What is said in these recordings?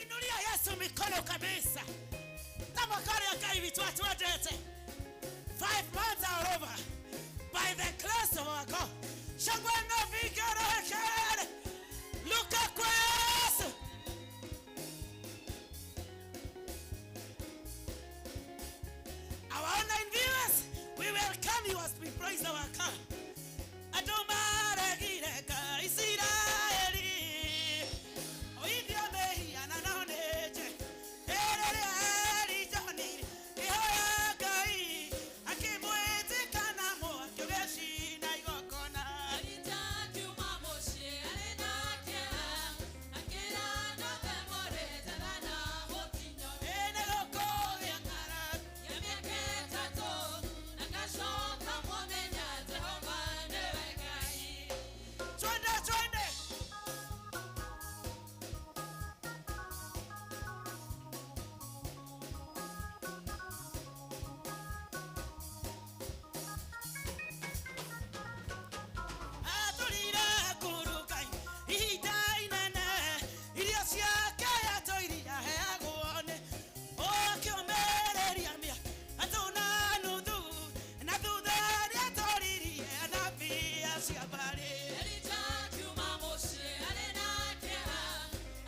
Inulia Yesu mikono kabisa. Tamakari ya Ngai witũ atwendete. 5 months are over. By the grace of our God. Shangwe na vigelegele. Luka kwa Yesu. Our online viewers, we welcome you as we praise our God. Andũ maregire Ngai Isiraeli. Oithio mĩhianano nĩ njega. Ĩrĩrĩa Elija onire kĩhoya Ngai, akĩmwĩtĩka na mwaki ũgĩcina igongona. Elija akiuma mũciĩ arĩ na kĩeha, akĩra andũ othe mũrĩ njaga na mũtinyo. Ĩ nĩ gũkũgĩa ng'aragu. Ya mĩaka 3, agacoka mũmenya Jehova nĩwe Ngai. Twende, twende. Atũrire kũrũka ihinda inene, irio ciake atũirie aheagwo nĩ ũkĩũmĩrĩria mĩaka 3 na nuthu, na thutha nĩatũririe anabii acio a mbarĩ. Elija akiuma mũciĩ arĩ na kĩeha,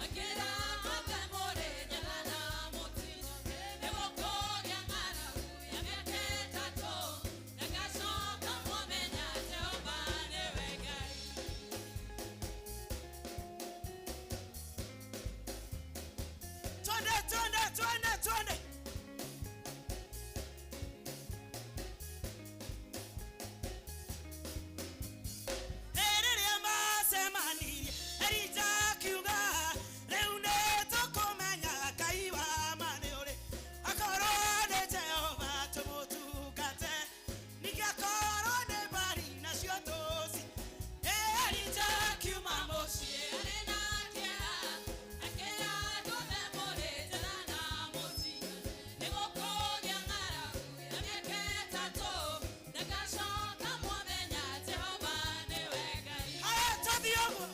akĩra andũ othe mũrĩ njaga na mũtinyo. Nĩgũkũgĩa ng'aragu ya mĩaka 3, agacoka mũmenya Jehova nĩwe Ngai. Twende, twende, twende, twende. Rĩrĩa macemanirie, Elija akiuga, "Rĩu nĩtũkũmenya Ngai wa ma nĩ ũrĩ. Akorwo nĩ Jehova tũmũtungate, ningĩ akorwo nĩ Baali nacio tũci." Elija akiuma mũciĩ arĩ na kĩeha, akĩra andũ othe mũrĩ njaga na mũtinyo. Nĩgũkũgĩa ng'aragu ya mĩaka 3, agacoka mũmenya Jehova nĩwe Ngai. Haya, tũthiĩ ũguo.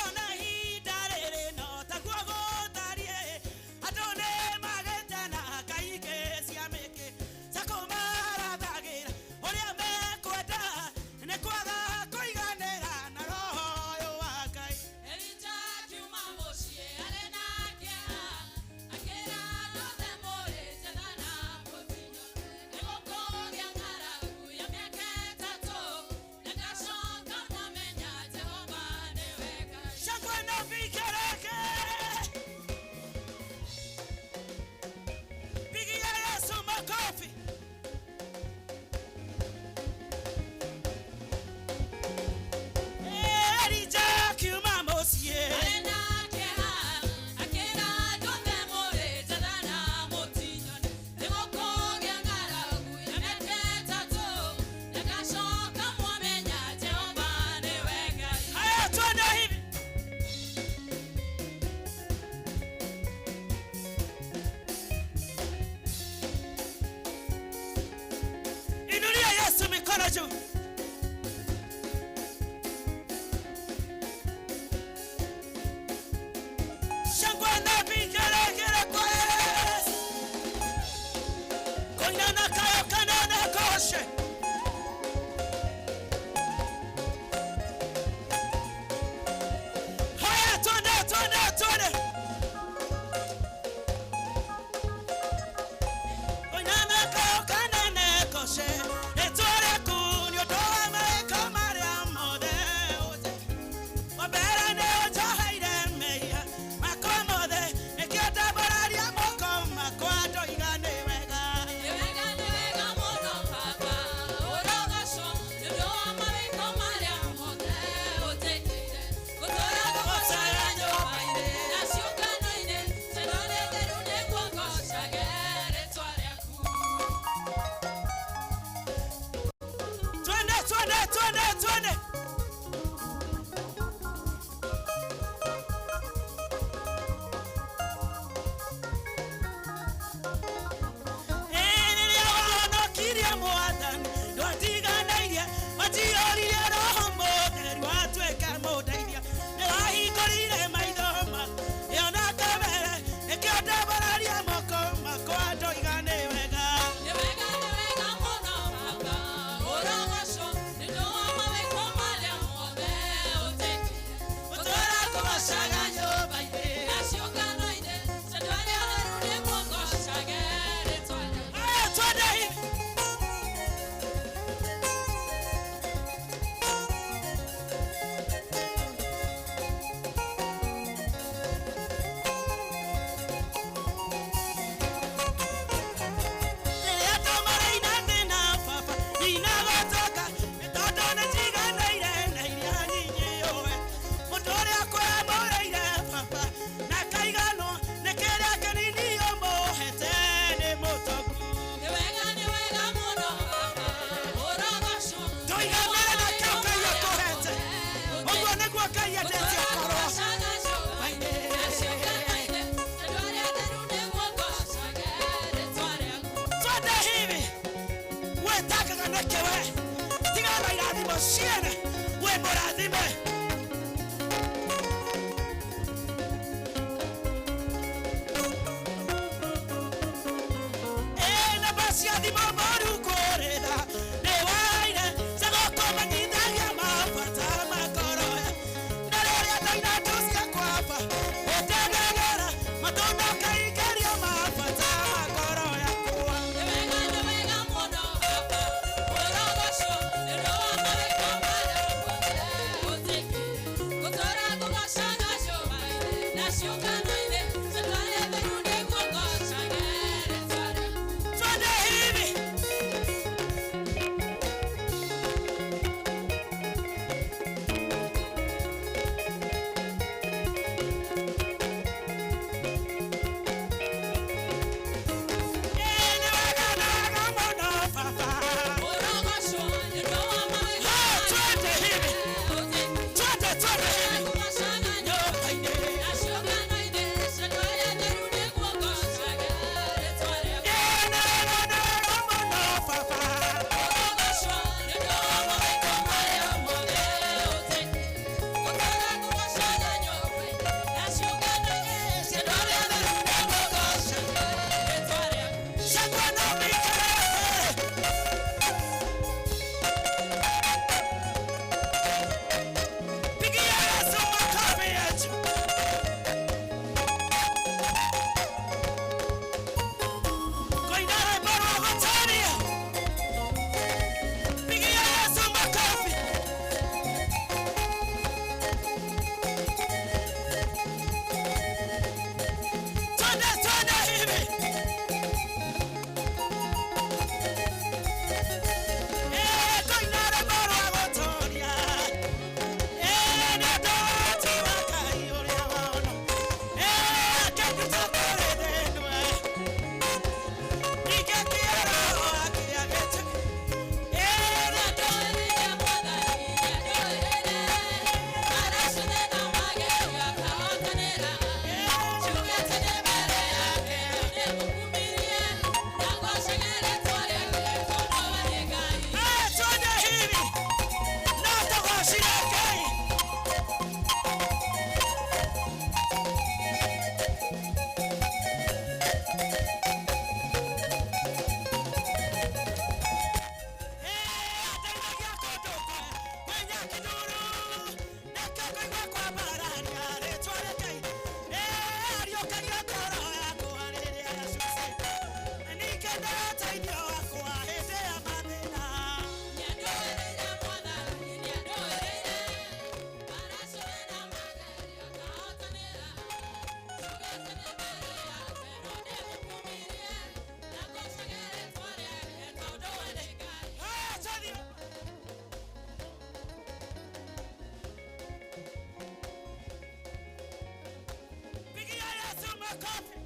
Ona ihinda rĩrĩ no taguo gũtariĩ, andũ nĩ magĩte na kaingĩ cia mĩkĩ cia kũmarathagĩra ũrĩa mekwenda, nĩ kwaga kũiganĩra na roho ũyũ wa Ngai. Elija akiuma mũciĩ arĩ na kĩeha, akĩra andũ othe mũrĩ njaga na mũtinyo. Nĩgũkũgĩa ng'aragu ya mĩaka 3, agacoka mũmenya Jehova nĩwe Ngai. Shangwe na vigelegele. Pigia Yesu makofi. Elija akiuma mũciĩ Arĩ na kĩeha, akĩra andũ othe mũrĩ njaga na mũtinyo. Nĩgũkũgĩa ng'aragu ya mĩaka 3, agacoka mũmenya Jehova nĩwe Ngai. Haya, twende hivi. Inulia Yesu mikono juu. Shangwe na vigelegele kwa Yesu. Koinana kayo kanene koshe. Haya, twende, twende, twende. Koinana kayo kanene koshe. Etware kunyo. Ngai mũrathime. Namba cia thimũ mũru kũrĩra nĩ waire cagũkũmenyithagia mabata makoro na rĩrĩa ndaina cia kwamba ũtendagĩra matunda ũkaingĩria mabata makoro yakwa. Twende hivi. Nĩ wega, nĩ wega mũno baba. Twende hivi. Twende, twende hivi. Nyũmba-inĩ. Nĩ wega, nĩ wega mũno baba. Shangwe na vigelegele. Pigia Yesu makofi yetu. Koinara barua gotaria. Pigia Yesu makofi. Twende, twende hivi. Koinara barua gotaria. Pigia Yesu makofi.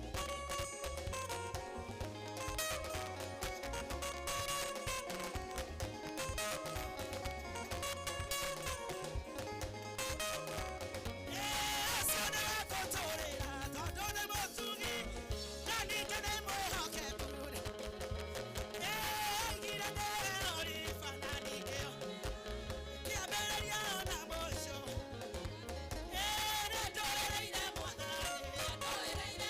Yesu nĩwekũtũũrĩra tondũ nĩ mũtugi na ningĩ nĩ mwĩhokeku. Aigire nĩwe ũrĩ bana ningĩ kĩambĩrĩria ona mũico. Nĩndũrĩrĩire Mwathani.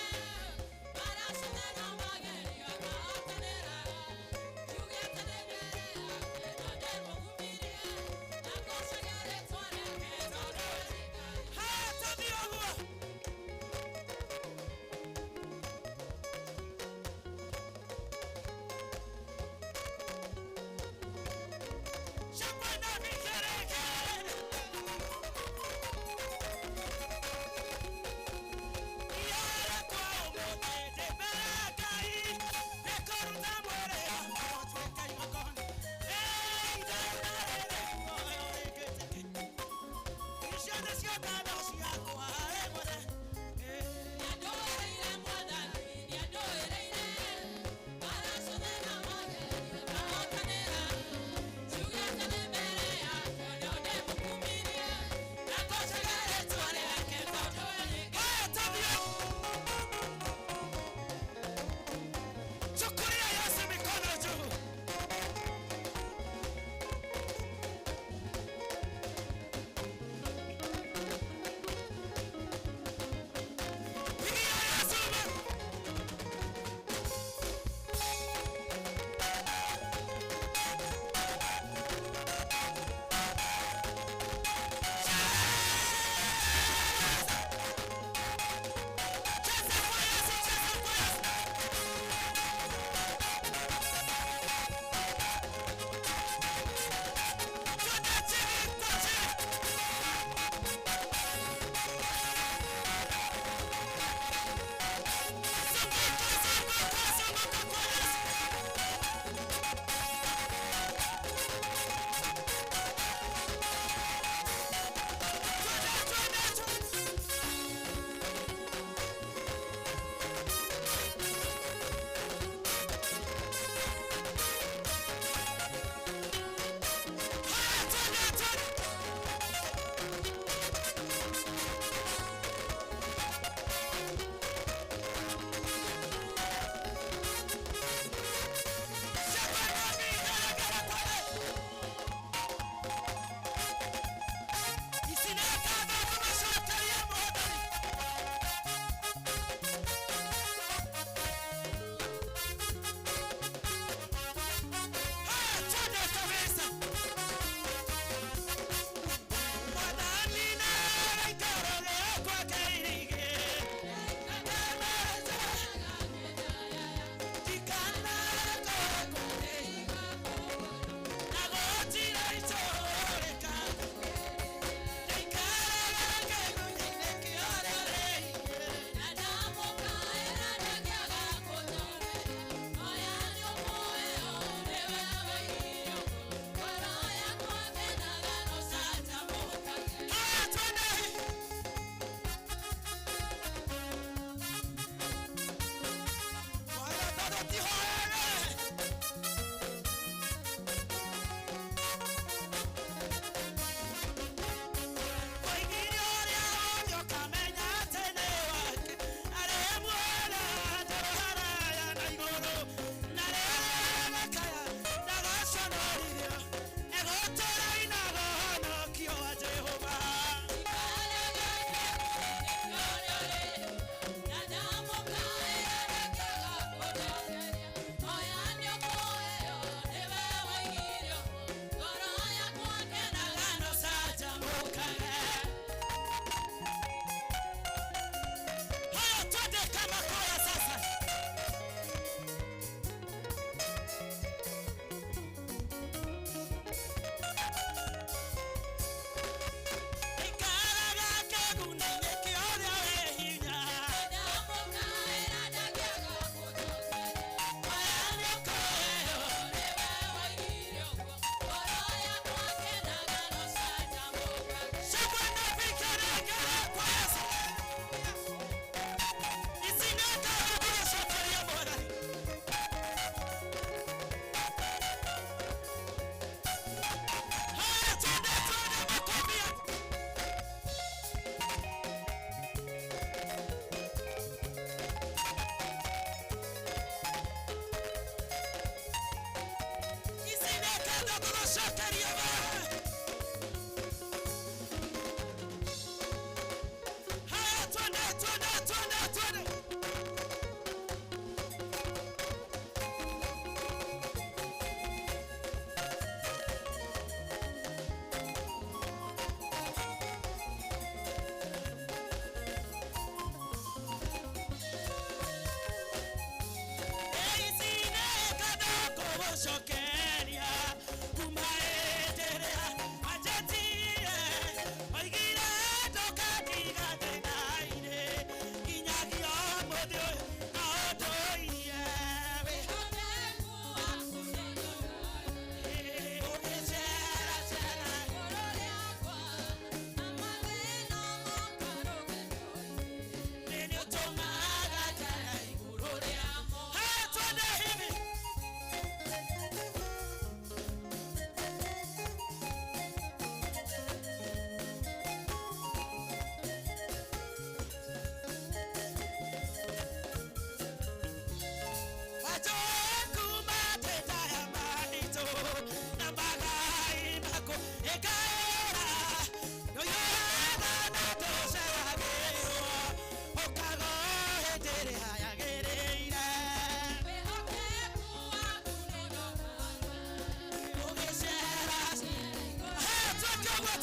Haya, tũthiĩ ũguo. Shangwe na vigelegele. Iara kwa ũmũthĩ ndĩ mbere ya Ngai, nĩkũruta mwĩrĩ wakwa ũtuĩke igongona. Ithauna rĩrĩ muoyo rĩngĩtĩkĩka. Ciothe ciongano ciakwa rĩmwe. Haya, tũthiĩ. Chukulia Yesu mikono juu.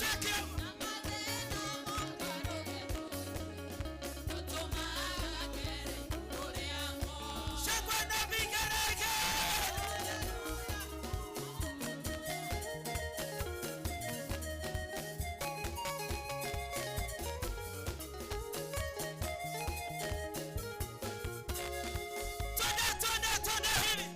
Shake your shangwe na vigelegele. Twende, twende, twende hivi.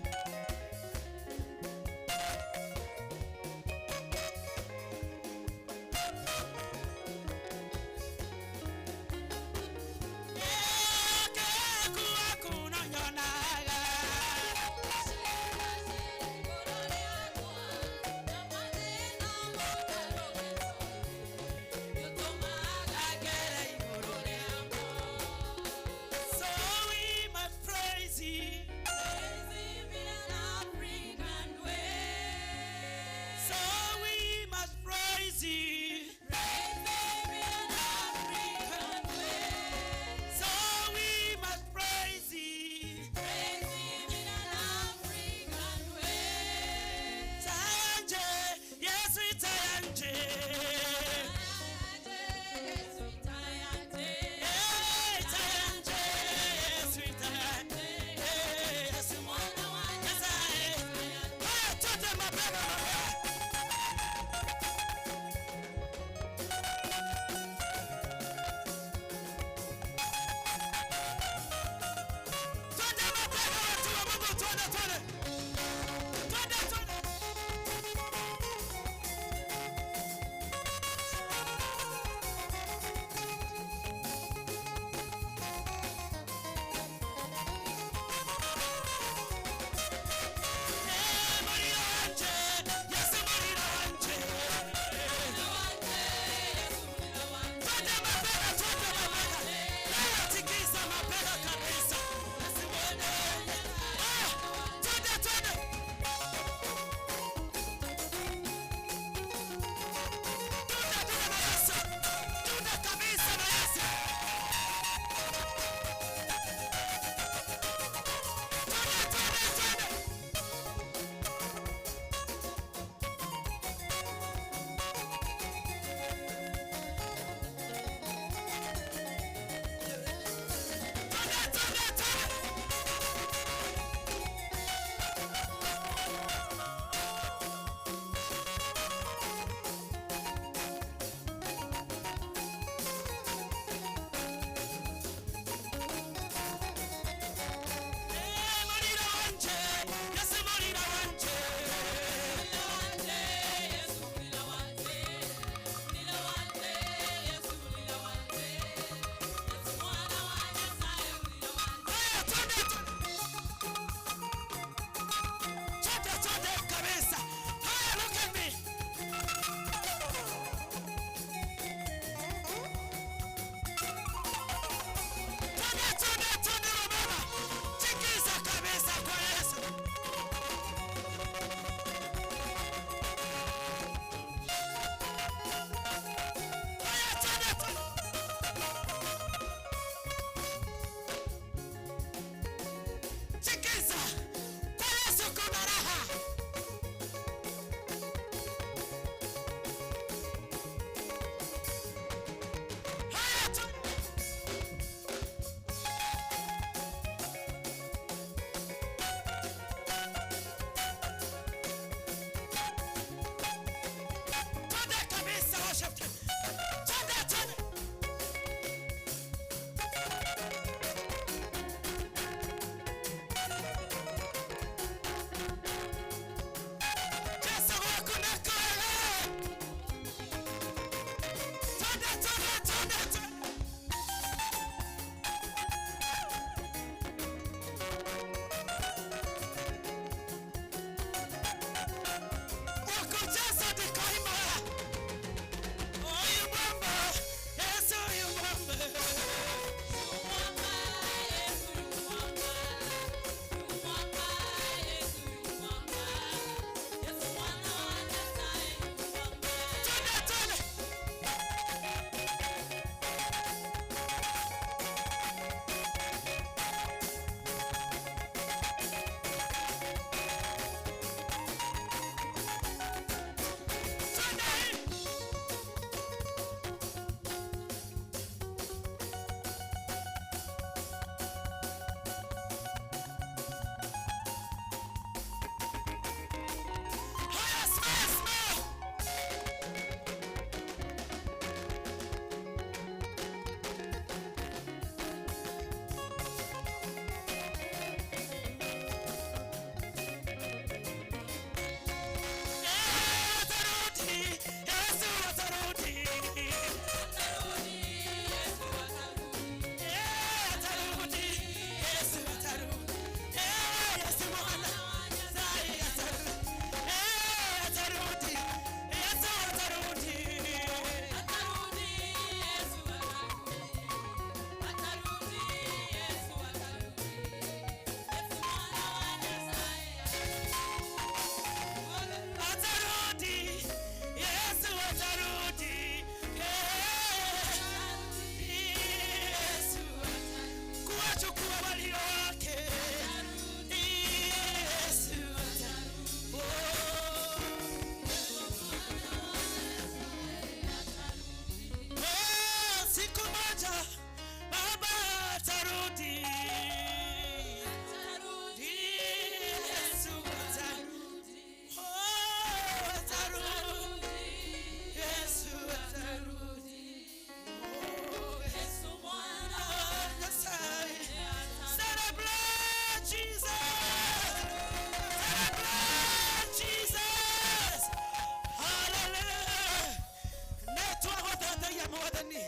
Mwathani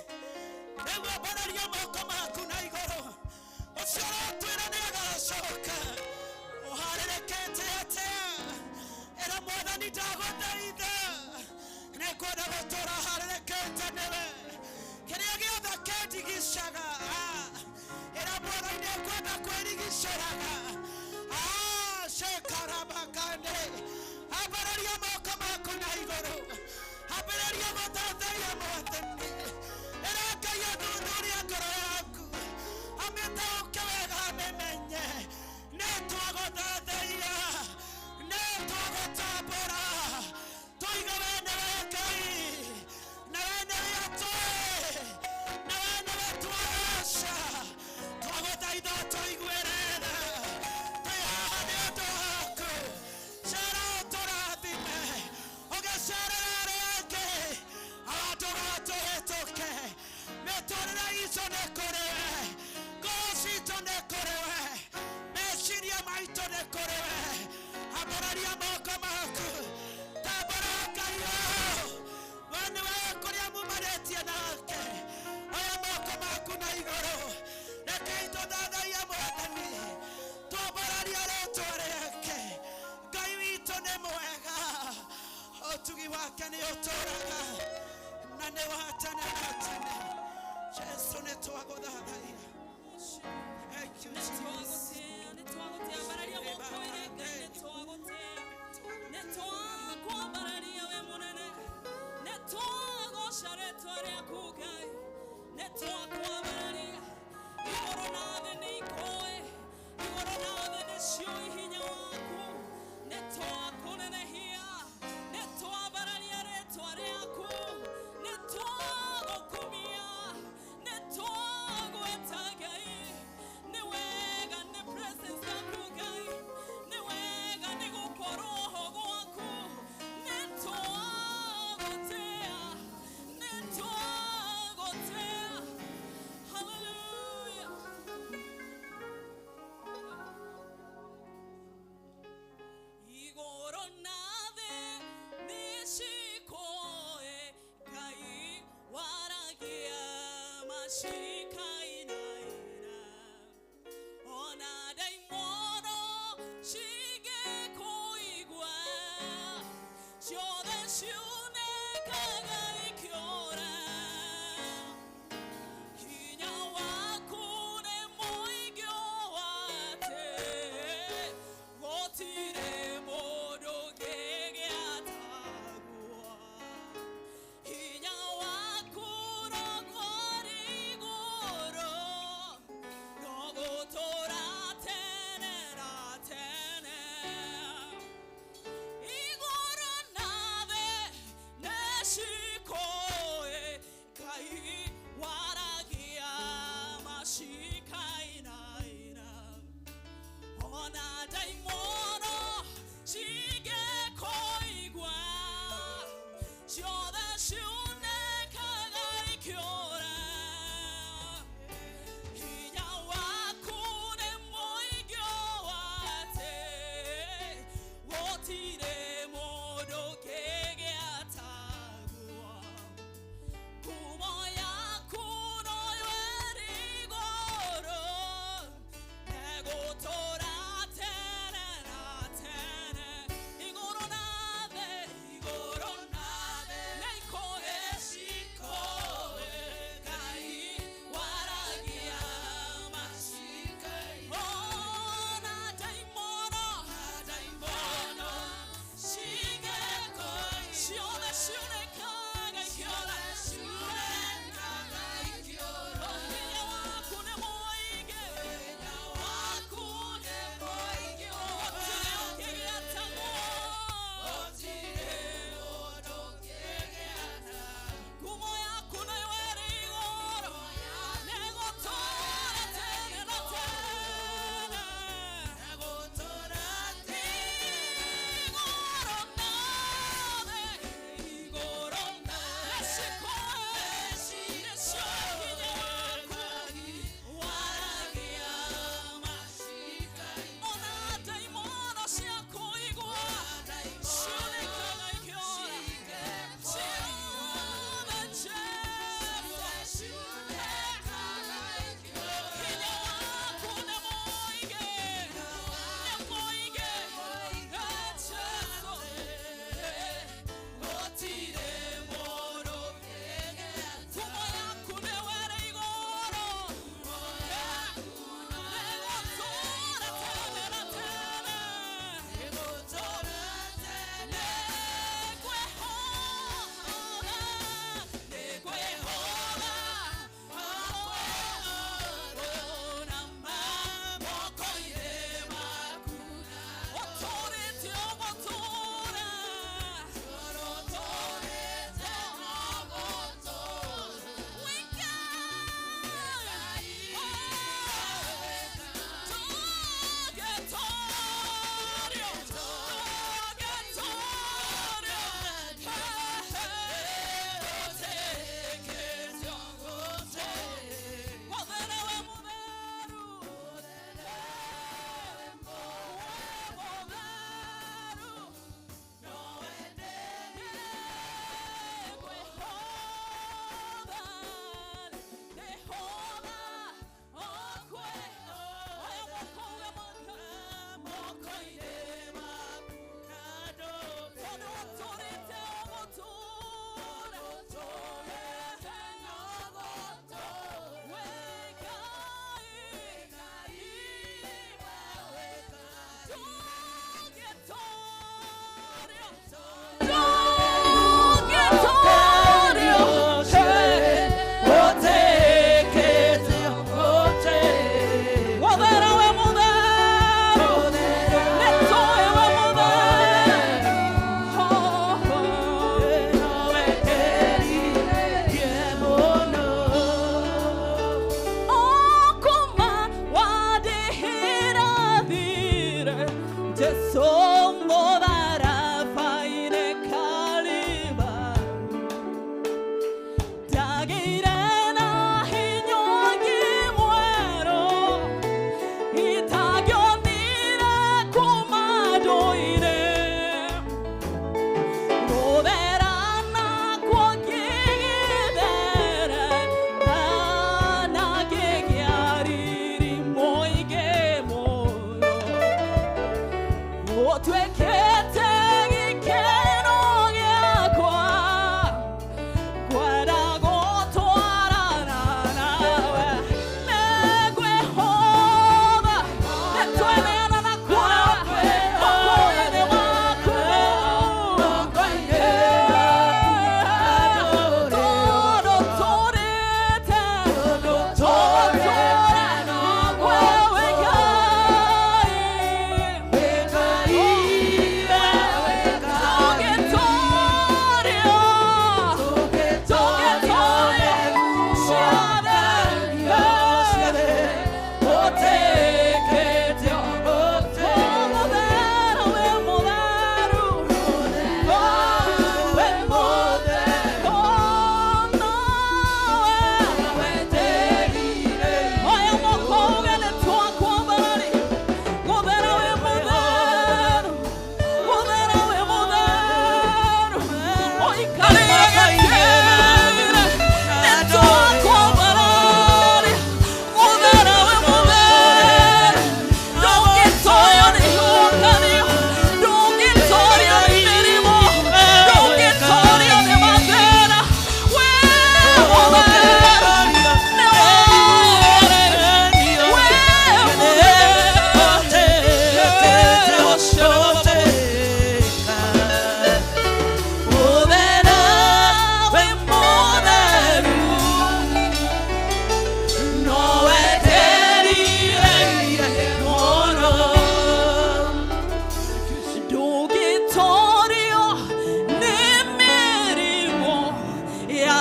nĩguo ambararia moko maku na igũrũ ũcio ũratwĩra nĩagacoka ũharĩrĩkĩte atĩa ĩra Mwathani ndagũthaitha nĩngwenda gũtũũra harĩrĩkĩte nĩwe kĩrĩa gĩothe kĩndigicaga ĩra Mwathani nĩngwenda kwĩrigicĩraga cekarabakande ambararia moko maku na igũrũ ambĩrĩria gũthathaiya Mwathani ĩra Ngai athuthurie ngoro yaku amĩtaũke wega amĩmenye nĩtwagũthathaiya nĩtwagũtambũra tũiga we nĩwe Ngai na we nĩwe atũĩ na we nĩwe twagoca twagũthaitha tũiguĩre tha twĩ haha nĩ ũndũ waku cera ũtũrathime ũgĩcerera arĩa angĩ agatũgatũhĩtũke mĩtũrĩre itũ nĩ kũrĩ we ngoro citũ nĩ kũrĩ we meciria maitũ nĩ kũrĩ we ambararia moko maku tambũra Ngai ũyũ we nĩwe kũrĩa mumanĩtie nake oya moko maku na igũrũ rekei tũthathaiye Mwathani twambararia rĩtwa rĩake Ngai witũ nĩ mwega ũtugi wake nĩ ũtũũraga na nĩ wa tene na tene Jesu nĩ twagũthathaiya. Thank you, Jesus. Hallelujah. Igoro nabe nishikoe kai waragia mashikai naina ona daimono shige koigwa shode shune kagai kyora hinya waku ne moigyo wate gotire modo gege atagua hinya waku ro gori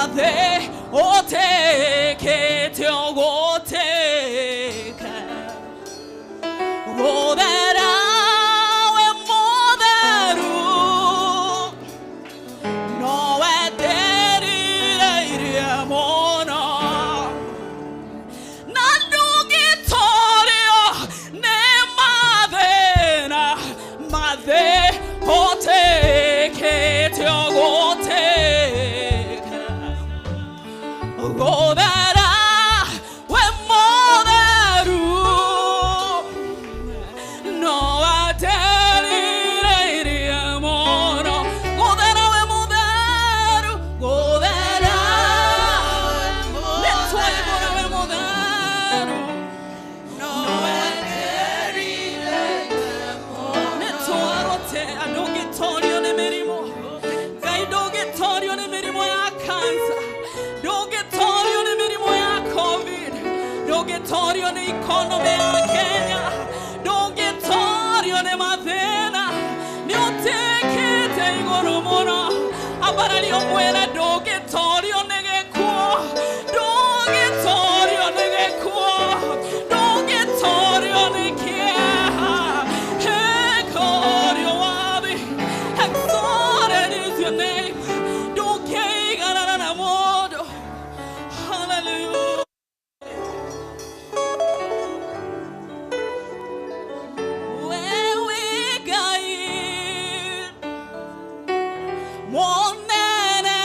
mathe ũtĩkĩte ũgũtĩka gũthera we mũtheru no wetereirie mũno na ndũngĩtorio nĩ mathĩna mathĩ ũtĩkĩte ũgũtĩka gũthera we mũtheru no wetereirie mũno gũthera we mũtheru gũthera nĩtwaigũra we mũtheru nĩtwarote ndũngĩtorio nĩ mĩrimũ Ngai ndũngĩtorio nĩ mĩrimũ ya kansa ndũngĩtorio nĩ mĩrimũ ya covid ndũngĩtorio nĩ ikonomĩ ya Kenya ndũngĩtorio nĩ mathĩna nĩ ũtĩkĩte igũrũ mũno ambarario mwĩre ndũngĩtorio nĩ gĩkuũ ndũngĩtorio nĩ gĩkuũ ndũngĩtorio nĩ kĩeha. Hey, God, you're worthy. Exalted is your name. Ndũngĩiganana na mũndũ. Hallelujah. We wĩ Ngai mũnene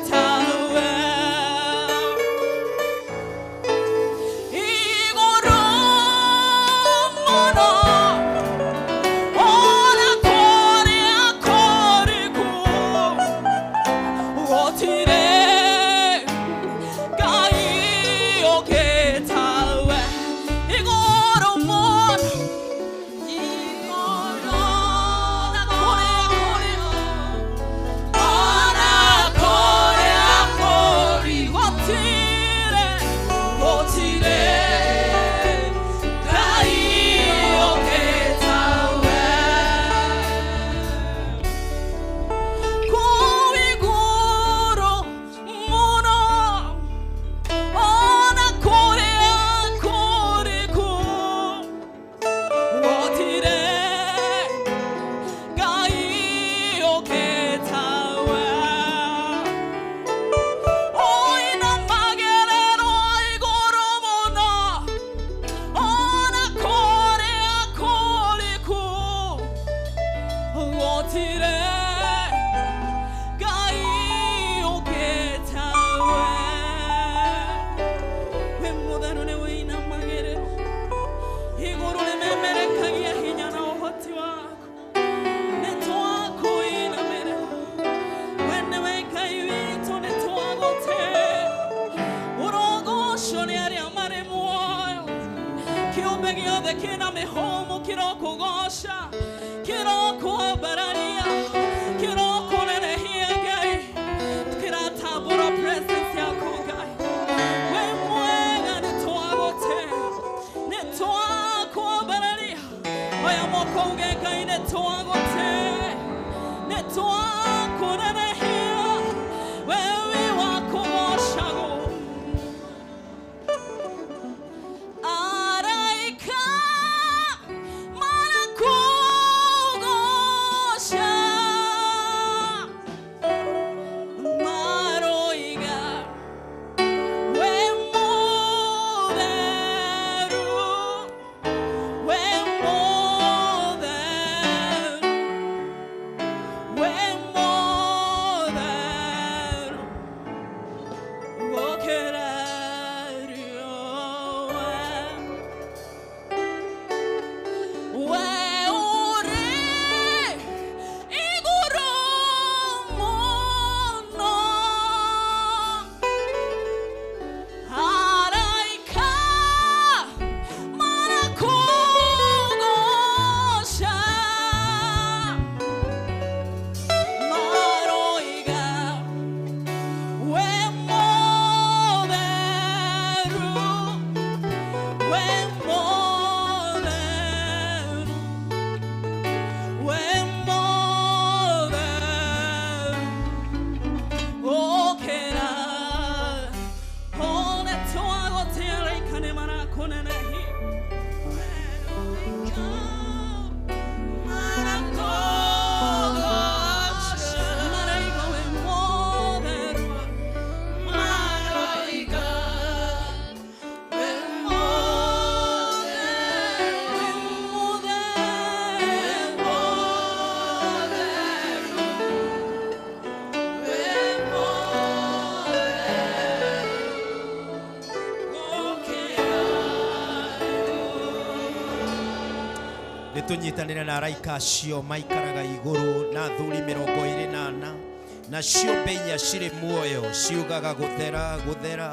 Tawe Igoro mono Ora kore akore ku Otire Kai oke tawe Igoro mono Igoro na kore akore Ora kore akori Otire Otire Kai oke tawe Kuiguro mono Ona kore akore ku Otire Kai oke tawe Oina magerero igoro mono Ona kore akore ku Otire Kai oke tawe We mutherũ nĩ wĩinamagĩrĩrwo igũrũ rĩmemerekagia hinya na ũhoti waku nĩ twakũinamĩrĩra we nĩwe Ngai witũ nĩ twagũtĩĩa ũrogocwo nĩ arĩa marĩ muoyo kĩũmbe gĩothe kĩna mĩhũmũ kĩrokũgoca kĩrokwambararia kĩrokũnenehia Ngai kĩratambũra presence yaku Ngai we mwega nĩ twagũtĩĩa nĩ twakwambararia oya moko uge Ngai nĩ twagũtĩĩa nĩ twakũnenehia we wĩ wa kũgocagwo Araika marakugosha maroiga we mutheru we mutheru we mutheru gũkĩra riũa. We ũrĩ igũrũ mũno, araika marakũgooca, maroiga we mutheru, we mutheru, we mutheru, ũkĩra, one twagũtĩĩa araika nĩ marakũnenehia. Marakũgooca, maraiga we mutheru, Maroiga we Nĩ tũnyitanĩre na araika acio maikaraga igũrũ na athuri 24 na ciũmbe inya cirĩ muoyo ciugaga gũthera gũthera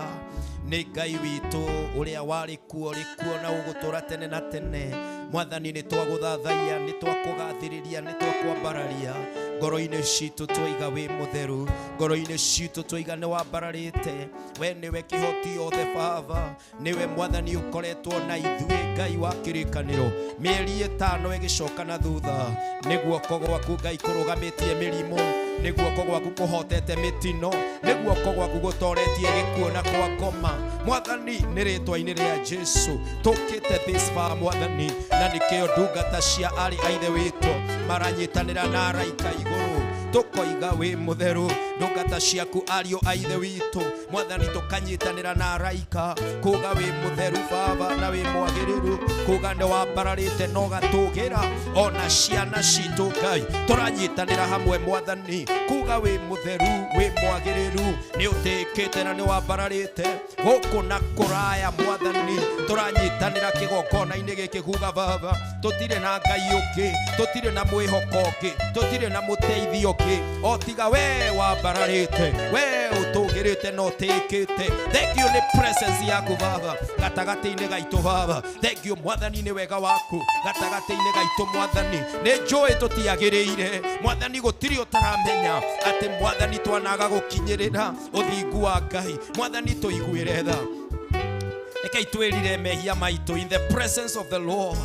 nĩ Ngai witũ ũrĩa warĩ kuo ũrĩ kuo na ũgũtũũra tene na tene. Mwathani nĩ twagũthathaiya nĩ twakũgathĩrĩria nĩ twakwambararia ngoro-inĩ citũ twaiga wĩ mũtheru ngoro-inĩ citũ twaiga nĩ wambararĩte we nĩwe kĩhoti othe baba nĩwe mwathani ũkoretwo na ithuĩ Ngai wa kĩrĩkanĩro mĩeri 5 ĩgĩcoka na thutha nĩ guoko gwaku Ngai kũrũgamĩtie mĩrimũ nĩ guoko gwaku kũhotete mĩtino nĩ guoko gwaku gũtoretie gĩkuũ na kwa ngoma mwathani nĩ rĩtwa-inĩ rĩa Jesu tũkĩte this far mwathani na nĩkĩo ndungata cia arĩ a ithe witũ maranyitanĩra na araika igũrũ tũkoiga wĩ mũtheru Ndungata ciaku ariũ a ithe witũ Mwathani tũkanyitanĩra na araika kuga wĩ mũtheru Baba na wĩ mwagĩrĩru, kuga nĩ wambararĩte na ũgatũgĩra ona ciana citũ Ngai tũranyitanĩra hamwe Mwathani kuga wĩ mũtheru wĩ mwagĩrĩru, nĩ ũtĩkĩte na nĩ wambararĩte gũkũ na kũraya Mwathani tũranyitanĩra kĩgongona-inĩ gĩkĩ kuga Baba tũtirĩ na Ngai ũngĩ, tũtirĩ na mwĩhoko ũngĩ, tũtirĩ na mũteithio ũngĩ o tiga we wambararĩte, we ũtũgĩrĩte na ũtĩkĩte. Thank you nĩ presence yaku Baba gatagatĩ-inĩ gaitũ Baba. Thank you Mwathani nĩ wega waku gatagatĩ-inĩ gaitũ Mwathani. Nĩ njũĩ tũtiagĩrĩire Mwathani, gũtirĩ ũtaramenya atĩ Mwathani twanaga gũkinyĩrĩra ũthingu wa Ngai. Mwathani tũiguĩre tha, rekei twĩrire mehia maitũ in the presence of the Lord.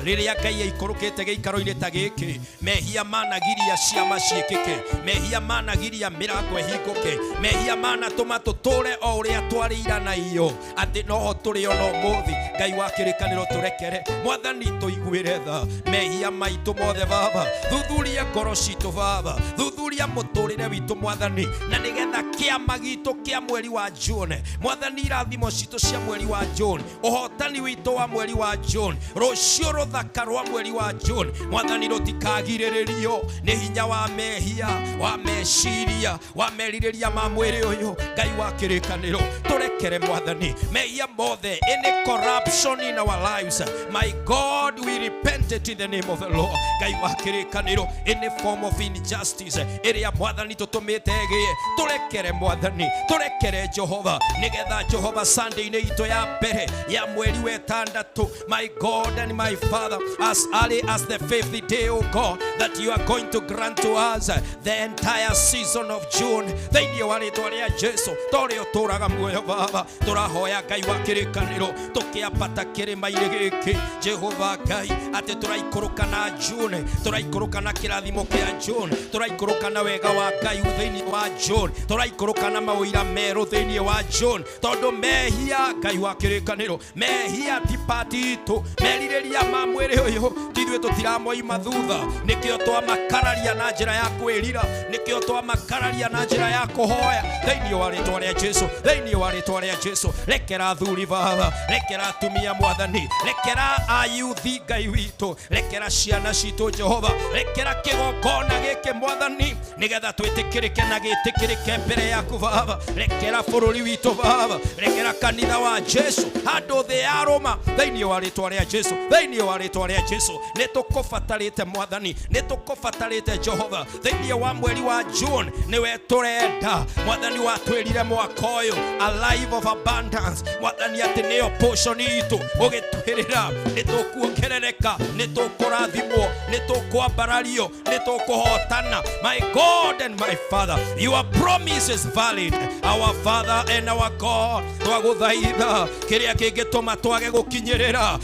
Rĩrĩa Ngai aikũrũkĩte gĩikaro-inĩ ta gĩkĩ, mehia managiria ciama ciĩkĩke, mehia managiria mĩrango ĩhingũke, mehia manatũma tũtũre o ũrĩa twarĩ na iyo atĩ noho tũrĩ ona ũmũthĩ. Ngai wa kĩrĩkanĩro tũrekere Mwathani, tũiguĩre tha mehia maitũ mothe Baba, thuthuria ngoro citũ Baba, thuthuria mũtũrĩre witũ Mwathani, na nĩgetha kĩama gitũ kĩa mweri wa June Mwathani, irathimo citũ cia mweri wa June, ũhotani witũ wa mweri wa June, rũciũ rũthaka rwa mweri wa June Mwathani rũtikagirĩrĩrio nĩ hinya wa mehia, wa meciria, wa merirĩria ma mwĩrĩ ũyũ. Ngai wa kĩrĩkanĩro tũrekere Mwathani mehia mothe, any corruption in our lives, my God, we repent it in the name of the Lord. Ngai wa kĩrĩkanĩro, any form of injustice ĩrĩa Mwathani tũtũmĩte ĩgĩe, tũrekere Mwathani, tũrekere Jehova, nĩgetha Jehova Sunday-inĩ itũ ya mbere ya mweri wa ĩtandatũ, my God and my Father, as early as the fifth day, oh God, that you are going to grant to us the entire season of June thĩinĩ wa rĩtwa rĩa Jesu torĩa ũtũraga muoyo Baba. Tũrahoya Ngai wa kĩrĩkanĩro tũkĩambata kĩrĩma-inĩ gĩkĩ Jehova Ngai atĩ tũraikũrũka na June, tũraikũrũka na kĩrathimo kĩa June, tũraikũrũka na wega wa Ngai thĩinĩ wa June, tũraikũrũka na maũira merũ thĩinĩ wa June, tondũ mehia Ngai wa kĩrĩkanĩro, mehia ti pati itũ, merirĩria ma mwĩrĩ ũyũ tithuĩ tũtiramoima thutha, nĩkĩo twamakararia na njĩra ya kwĩrira, nĩkĩo twamakararia na njĩra ya kũhoya thĩinĩ wa rĩtwa rĩa Jesu, thĩinĩ wa rĩtwa rĩa Jesu. Rekera athuri Baba, rekera atumia Mwathani, rekera ayuthi Ngai witũ, rekera ciana citũ Jehova, rekera kĩgongona gĩkĩ Mwathani, nĩgetha twĩtĩkĩrĩke na gĩtĩkĩrĩke mbere yaku Baba. Rekera bũrũri witũ Baba, rekera kanitha wa Jesu handũ thĩ ya Roma thĩinĩ wa rĩtwa rĩa Jesu, thĩinĩ wa rĩtwa rĩa Jesu. Nĩ tũkũbatarĩte Mwathani, nĩ tũkũbatarĩte Jehova thĩinĩ wa mweri wa June, nĩwe tũrenda Mwathani. Watwĩrire mwaka ũyũ a life of abundance Mwathani, atĩ nĩyo portion itũ ũgĩtwĩrĩra nĩ tũkuongerereka, nĩ tũkũrathimwo, nĩ tũkwambarario, nĩ tũkũhotana. My God and my Father, your promise is valid, our Father and our God. Twagũthaitha kĩrĩa kĩngĩtũma twage gũkinyĩrĩra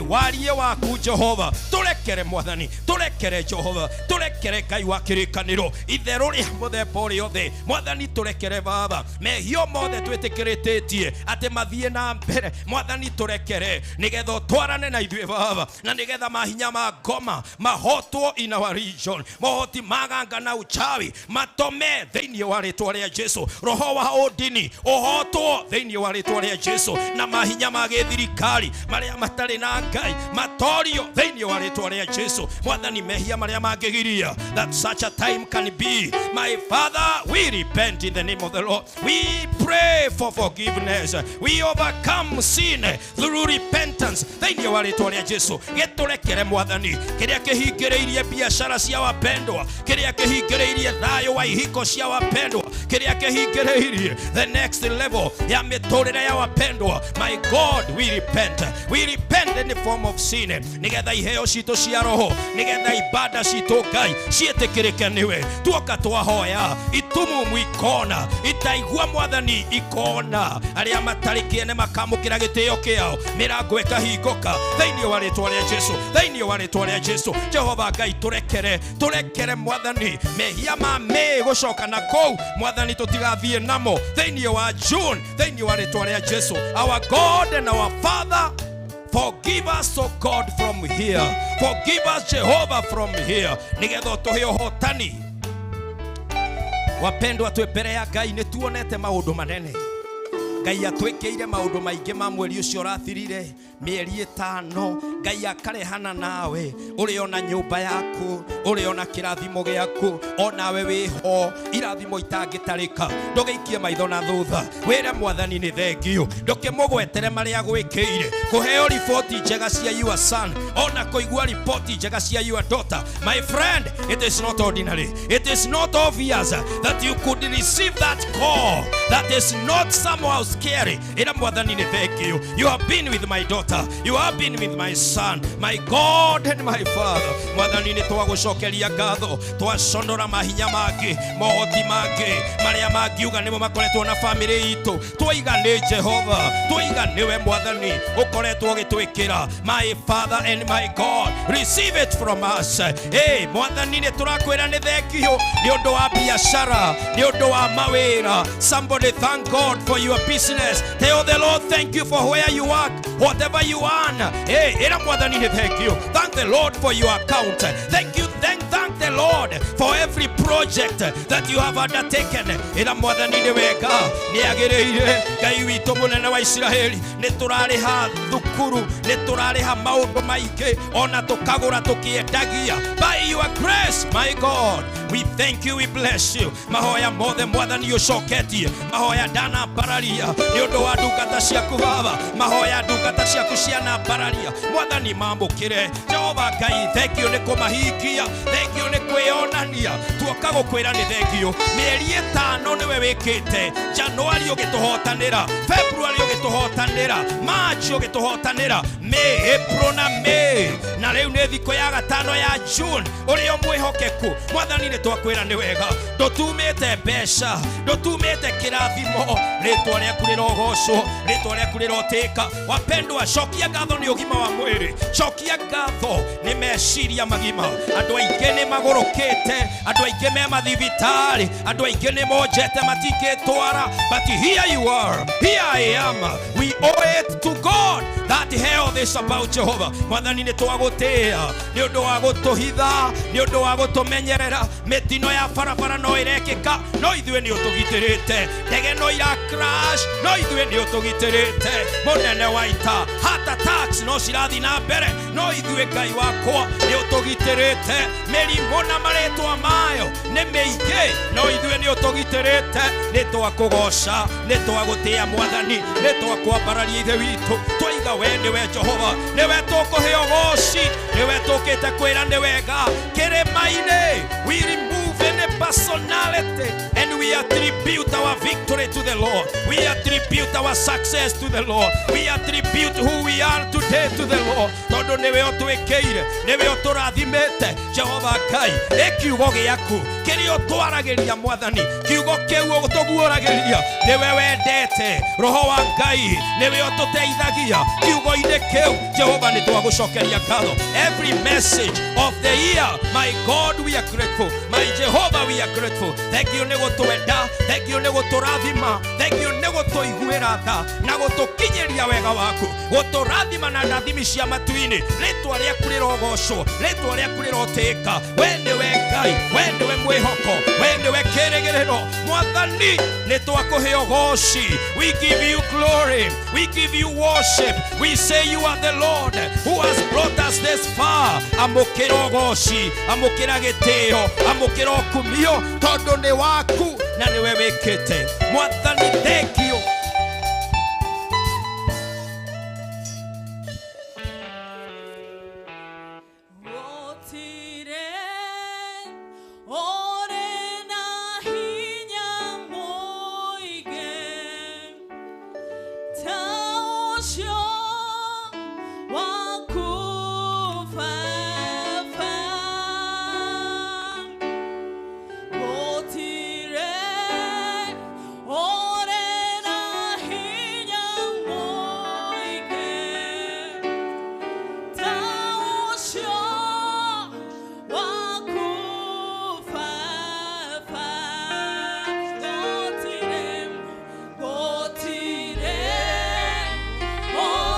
warie waku Jehova, tũrekere Mwathani, tũrekere Jehova, tũrekere Ngai wa kĩrĩkanĩro itherũ rĩa mũthemba ũrĩa othe Mwathani, tũrekere Baba mehio mothe twĩtĩkĩrĩtĩtie atĩ mathiĩ na mbere Mwathani, tũrekere nĩgetha ũtwarane na ithuĩ Baba, na nĩgetha mahinya ma ngoma mahotwo in our region, mohoti maganga na uchawi matome thĩinĩ wa rĩtwa rĩa Jesu, roho wa ũndini ũhotwo thĩinĩ wa rĩtwa rĩa Jesu, na mahinya ma gĩthirikari marĩa matarĩ na Ngai matorio thĩinĩ wa rĩtwa rĩa Jesu. Mwathani, mehia marĩa mangĩgiria that such a time can be, my Father, we repent in the name of the Lord. We pray for forgiveness. We overcome sin through repentance thĩinĩ wa rĩtwa rĩa Jesu. Gĩtũrekere Mwathani kĩrĩa kĩhingĩrĩirie biashara cia wapendwa, kĩrĩa kĩhingĩrĩirie thayũ wa ihiko cia wapendwa, kĩrĩa kĩhingĩrĩirie the next level ya mĩtũrĩre ya wapendwa. My God, we repent. We repent any form of sin nĩgetha iheo citũ cia roho, nĩgetha ibada citũ Ngai ciĩtĩkĩrĩke nĩwe. Tuoka twahoya itumumu ikona, itaigua Mwathani ikona, arĩa matarĩ kĩene makamũkĩra gĩtĩo kĩao, mĩrango ĩkahingũka thĩinĩ wa rĩtwa rĩa Jesu, thĩinĩ wa rĩtwa rĩa Jesu. Jehova Ngai, tũrekere, tũrekere Mwathani mehia ma May gũcoka na kũu Mwathani, tũtigathiĩ namo thĩinĩ wa June, thĩinĩ wa rĩtwa rĩa Jesu. Our God and our Father, forgive us, O God, from here. Forgive us, Jehovah, from here. Nĩgetha ũtũhe ũhotani. Wapendwa, twĩ mbere ya Ngai nĩ tuonete maũndũ manene. Ngai atwĩkĩire maũndũ maingĩ ma mweri ũcio ũrathirire, mĩeri 5. Ngai akarehana nawe ũrĩ ona nyũmba yaku, ũrĩ ona kĩrathimo gĩaku, onawe wĩho irathimo itangĩtarĩka. Ndũgĩikie maitho na thutha, wĩre Mwathani nĩ thengio. Ndũkĩmũgwetere marĩa agwĩkĩire, kũheo riboti njega cia your son, ona kũigua riboti njega cia your daughter. My friend, it is not ordinary. It is not obvious that you could receive that call that is not somehow scary. Ĩra Mwathani nĩ thengio. You have been with my daughter, you have been with my son, my God and my Father. Mwathani nĩ twagũcokeria ngatho, twaconora mahinya mangĩ, mohoti mangĩ marĩa mangiuga nĩmo makoretwo na family itũ. Twaiga nĩ Jehova, twaiga nĩwe Mwathani ũkoretwo ũgĩtwĩkĩra. My Father and my God, receive it from us. Hey, Mwathani nĩ tũrakwĩra nĩ thengio nĩ ũndũ wa biashara, nĩ ũndũ wa mawĩra. Somebody thank God for your business. Tell the Lord thank you for where you work, whatever you earn. Hey, ĩra Mwathani nĩ thank you. Thank the Lord for your account. Thank you, thank the Lord for every project that you have undertaken. Ĩra Mwathani nĩ wega, nĩ agĩrĩire. Ngai witũ mũnene wa Isiraeli, nĩ tũrarĩha thukuru, nĩ tũrarĩha maũndũ maingĩ, ona tũkagũra tũkĩendagia. By your grace, my God, we thank you, we bless you. Mahoya mothe Mwathani ũcoketie, mahoya ndanambararia nĩ ũndũ wa ndungata ciaku Baba, mahoya ndungata ciaku cianambararia. Mwathani mamũkĩre. Jehova Ngai, thank you nĩ kũmahingia, thank you nĩ kwĩonania. Tuoka gũkwĩra nĩ thengio. Mĩeri 5 nĩwe wĩkĩte. January ũgĩtũhotanĩra, February ũgĩtũhotanĩra, March ũgĩtũhotanĩra, May, April na May, na rĩu nĩ thikũ ya 5 ya June. Ũrĩa mwĩhokeku Mwathani nĩ twakwĩra nĩ wega. Ndũtumĩte mbeca, ndũtumĩte kĩrathimo. Rĩtwa rĩaku rĩrogocwo, rĩtwa rĩaku rĩrotĩka. Wapendwa, cokia ngatho nĩ ũgima wa mwĩrĩ, cokia ngatho nĩ meciria magima. Andũ aingĩ nĩ magũrũkĩte, andũ aingĩ me mathibitarĩ, andũ aingĩ nĩ monjete matingĩtwara. But here you are, here I am. We owe it to God that health is about Jehovah. Mwathani nĩ twagũtĩĩa nĩ ũndũ wa gũtũhitha, nĩ ũndũ wa gũtũmenyerera. Mĩtino ya barabara no ĩrekĩka, no ithuĩ nĩ ũtũgitĩrĩte. Ndege no ira crash, no ithuĩ nĩ ũtũgitĩrĩte. Mũnene wa ita, heart attacks no cirathiĩ na mbere, no ithuĩ Ngai wakwa nĩ ũtũgitĩrĩte. Mĩrimũ na marĩtwa mayo nĩ mĩingĩ, no ithuĩ nĩ ũtũgitĩrĩte. Nĩ twakũgoca, nĩ twagũtĩĩa Mwathani, nĩ twakwambararia Ithe witũ. Twaiga we nĩwe Jehova, nĩwe tũkũhe ũgoci, nĩwe tũkĩte kwĩra nĩ wega. Kĩrĩma-inĩ, we remove any personality and we attribute our victory to the Lord. We attribute our success to the Lord. We attribute who we are today to the Lord. Tondũ nĩwe ũtwĩkĩire, nĩwe ũtũrathimĩte. Jehova Ngai, ĩ kiugo gĩaku kĩrĩa ũtwaragĩria Mwathani, kiugo kĩu ũtũguũragĩria, nĩwe wendete. Roho wa Ngai nĩwe ũtũteithagia kiugo-inĩ kĩu. Jehova nĩ twagũcokeria ngatho. Every message of the year, my God, we are grateful. My Jehovah, we are grateful. Thank you nĩ gũtwenda, thank you nĩ gũtũrathima, thank you nĩ gũtũiguĩra tha na gũtũkinyĩria wega waku, gũtũrathima na ndathimi cia matu-inĩ. Rĩtwa rĩaku rĩrogocwo, rĩtwa rĩaku rĩrotĩka. We nĩwe Ngai, we nĩwe mwĩhoko, we nĩwe kĩrĩgĩrĩro. Mwathani nĩ twakũhe ũgoci. We give you glory, we give you worship. We say you are the Lord who has brought us this far. Amũkĩra ũgoci, amũkĩra gĩtĩo, amũkĩra ũkumio, tondũ nĩ waku na nĩwe wĩkĩte. Mwathani, thank you. Oh.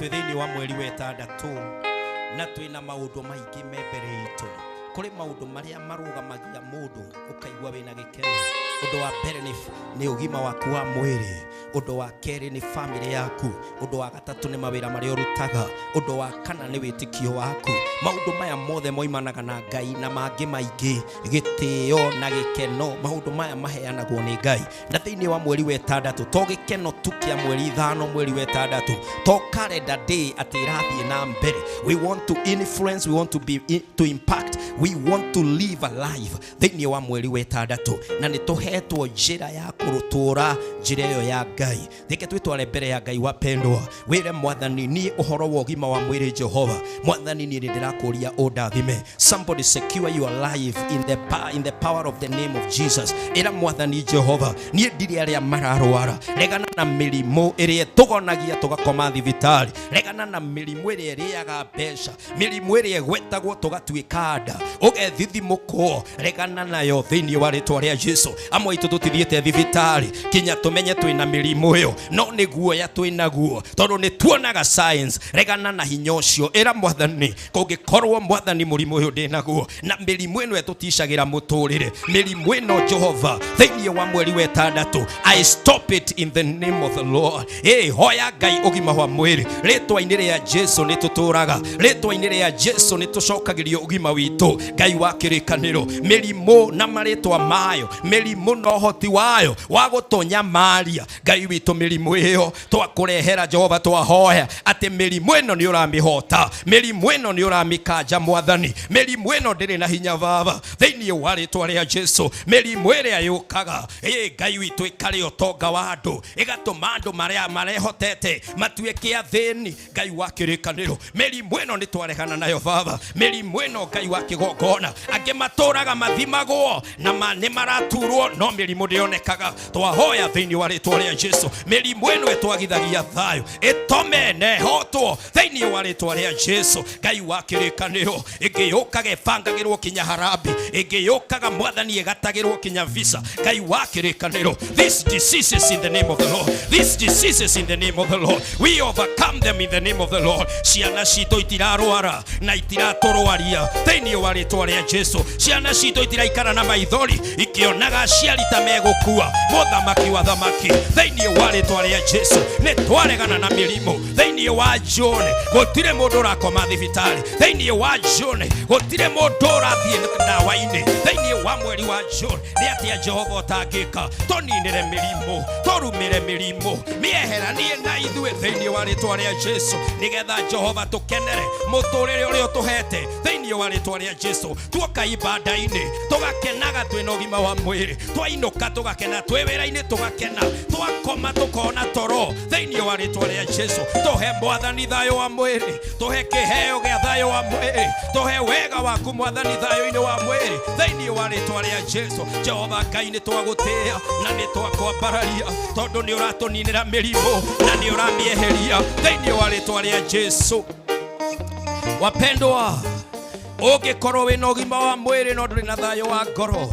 Twĩ thĩinĩ wa mweri wa ĩtandatũ na twĩna maũndũ maingĩ me mbere itũ. Kũrĩ maũndũ marĩa marũgamagia mũndũ ũkaigua wĩna gĩkeno. Ũndũ wa mbere nĩ ũgima waku wa mwĩrĩ, ũndũ wa kerĩ nĩ famĩlĩ yaku, ũndũ wa gatatũ nĩ mawĩra marĩa ũrutaga, ũndũ wa kana nĩ wĩtĩkio waku. Maũndũ maya mothe moimanaga na Ngai na mangĩ maingĩ, gĩtĩo na gĩkeno, maũndũ maya maheanagwo nĩ Ngai. Na thĩinĩ wa mweri wa ĩtandatũ, to gĩkeno tu kĩa mweri ithano, mweri wa ĩtandatũ, to calendar day atĩ ĩrathiĩ na mbere. We want to influence, we want to be to impact, we want to live a life thĩinĩ wa mweri wa ĩtandatũ, na nĩ tũhetwo njĩra ya kũrũtũra njĩra ĩyo ya Ngai. Reke twĩtware mbere ya Ngai wapendwa, wĩre Mwathani, niĩ ũhoro wa ũgima wa mwĩrĩ Jehova, Mwathani niĩ nĩ ndĩrakũria ũndathime. Somebody secure your life in the power of the name of Jesus. Ĩra Mwathani Jehova, niĩ ndirĩ arĩa mararwara, regana na mĩrimũ ĩrĩa ĩtũgonagia tũgakoma thibitarĩ, regana na mĩrimũ ĩrĩa ĩrĩaga mbeca, mĩrimũ ĩrĩa ĩgwetagwo tũgatuĩka nda, ũgethithimũkwo, regana nayo thĩinĩ wa rĩtwa rĩa Jesu. Amwe aitũ tũtithiĩte thibitarĩ kinya tũmenye twĩna mĩrimũ ĩyo, no nĩ guoya twĩnaguo tondũ nĩ tuonaga science. Regana na hinya ũcio, ĩra Mwathani, kũngĩkorwo Mwathani mũrimũ ũyũ ndĩnaguo na mĩrimũ ĩno ĩtũticagĩra mũtũrĩre, mĩrimũ ĩno Jehova thĩinĩ wa mweri wa ĩtandatũ, I stop it in the name of the Lord. Ĩ hoya Ngai ũgima wa mwĩrĩ, rĩtwa-inĩ rĩa Jesu nĩ tũtũraga, rĩtwa-inĩ rĩa Jesu nĩ tũcokagĩrio ũgima witũ. Ngai wa kĩrĩkanĩro, mĩrimũ na marĩtwa mayo, mĩrimũ na ũhoti wayo wa gũtũnyamaria, Ngai witũ mĩrimũ ĩyo twakũrehera Jehova, twahoya atĩ mĩrimũ ĩno nĩ ũramĩhota, mĩrimũ ĩno nĩ ũramĩkanja Mwathani, mĩrimũ ĩno ndĩrĩ na hinya Baba, thĩinĩ wa rĩtwa rĩa Jesu. Mĩrimũ ĩrĩa yũkaga, ĩ Ngai witũ, ĩkarĩa ũtonga wa andũ, ĩgatũma andũ marĩa marehotete matuĩke athĩni. Ngai wa kĩrĩkanĩro, mĩrimũ ĩno nĩ twaregana nayo Baba, mĩrimũ ĩno Ngai wa kĩgongona, angĩ matũraga mathimagwo na nĩ maraturwo, no mĩrimũ ndĩonekaga. Twahoya thĩinĩ wa rĩtwa rĩa Jesu, mĩrimũ ĩno ĩtwagithagia thayũ ĩtome na ĩhotwo thĩinĩ wa rĩtwa rĩa Jesu. Ngai wa kĩrĩkanĩro, ĩngĩyũkaga ĩbangagĩrwo kinya harambi, ĩngĩyũkaga Mwathani ĩgatagĩrwo kinya visa. Ngai wa kĩrĩkanĩro, these diseases in the name of the Lord, these diseases in the name of the Lord, we overcome them in the name of the Lord. Ciana citũ itirarwara na itiratũrwaria thĩinĩ wa rĩtwa rĩa Jesu. Ciana citũ itiraikara na maithori ikĩonaga aciari ta megũkua. Mũthamaki wa thamaki, thĩinĩ wa rĩtwa rĩa Jesu nĩ twaregana na mĩrimũ. Thĩinĩ wa June gũtirĩ mũndũ ũrakoma thibitarĩ, thĩinĩ wa June gũtirĩ mũndũ ũrathiĩ ndawa-inĩ. Thĩinĩ wa mweri wa June nĩ atĩa Jehova ũtangĩka? Tũninĩre mĩrimũ, tũrumĩre mĩrimũ, mĩeheranie na ithuĩ thĩinĩ wa rĩtwa rĩa Jesu, nĩgetha Jehova tũkenere mũtũrĩre ũrĩa ũtũhete thĩinĩ wa rĩtwa rĩa Jesu. Tuoka ibanda-inĩ tũgakenaga twĩna ũgima wa mwĩrĩ, twainũka tũgakena, twĩ wĩra-inĩ tũgakena, twakoma tũkona toro thĩinĩ wa rĩtwa rĩa Jesu. Tũhe Mwathani thayũ wa mwĩrĩ, tũhe kĩheo gĩa thayũ wa mwĩrĩ, tũhe wega waku Mwathani thayũ-inĩ wa mwĩrĩ thĩinĩ wa rĩtwa rĩa Jesu. Jehova Ngai, nĩ twagũtĩĩa na nĩ twakwambararia tondũ nĩ ũratũninĩra mĩrimũ na nĩ ũramĩeheria thĩinĩ wa rĩtwa rĩa Jesu. Wapendwa, ũngĩkorwo wĩna ũgima wa mwĩrĩ no ndũrĩ na thayũ wa ngoro,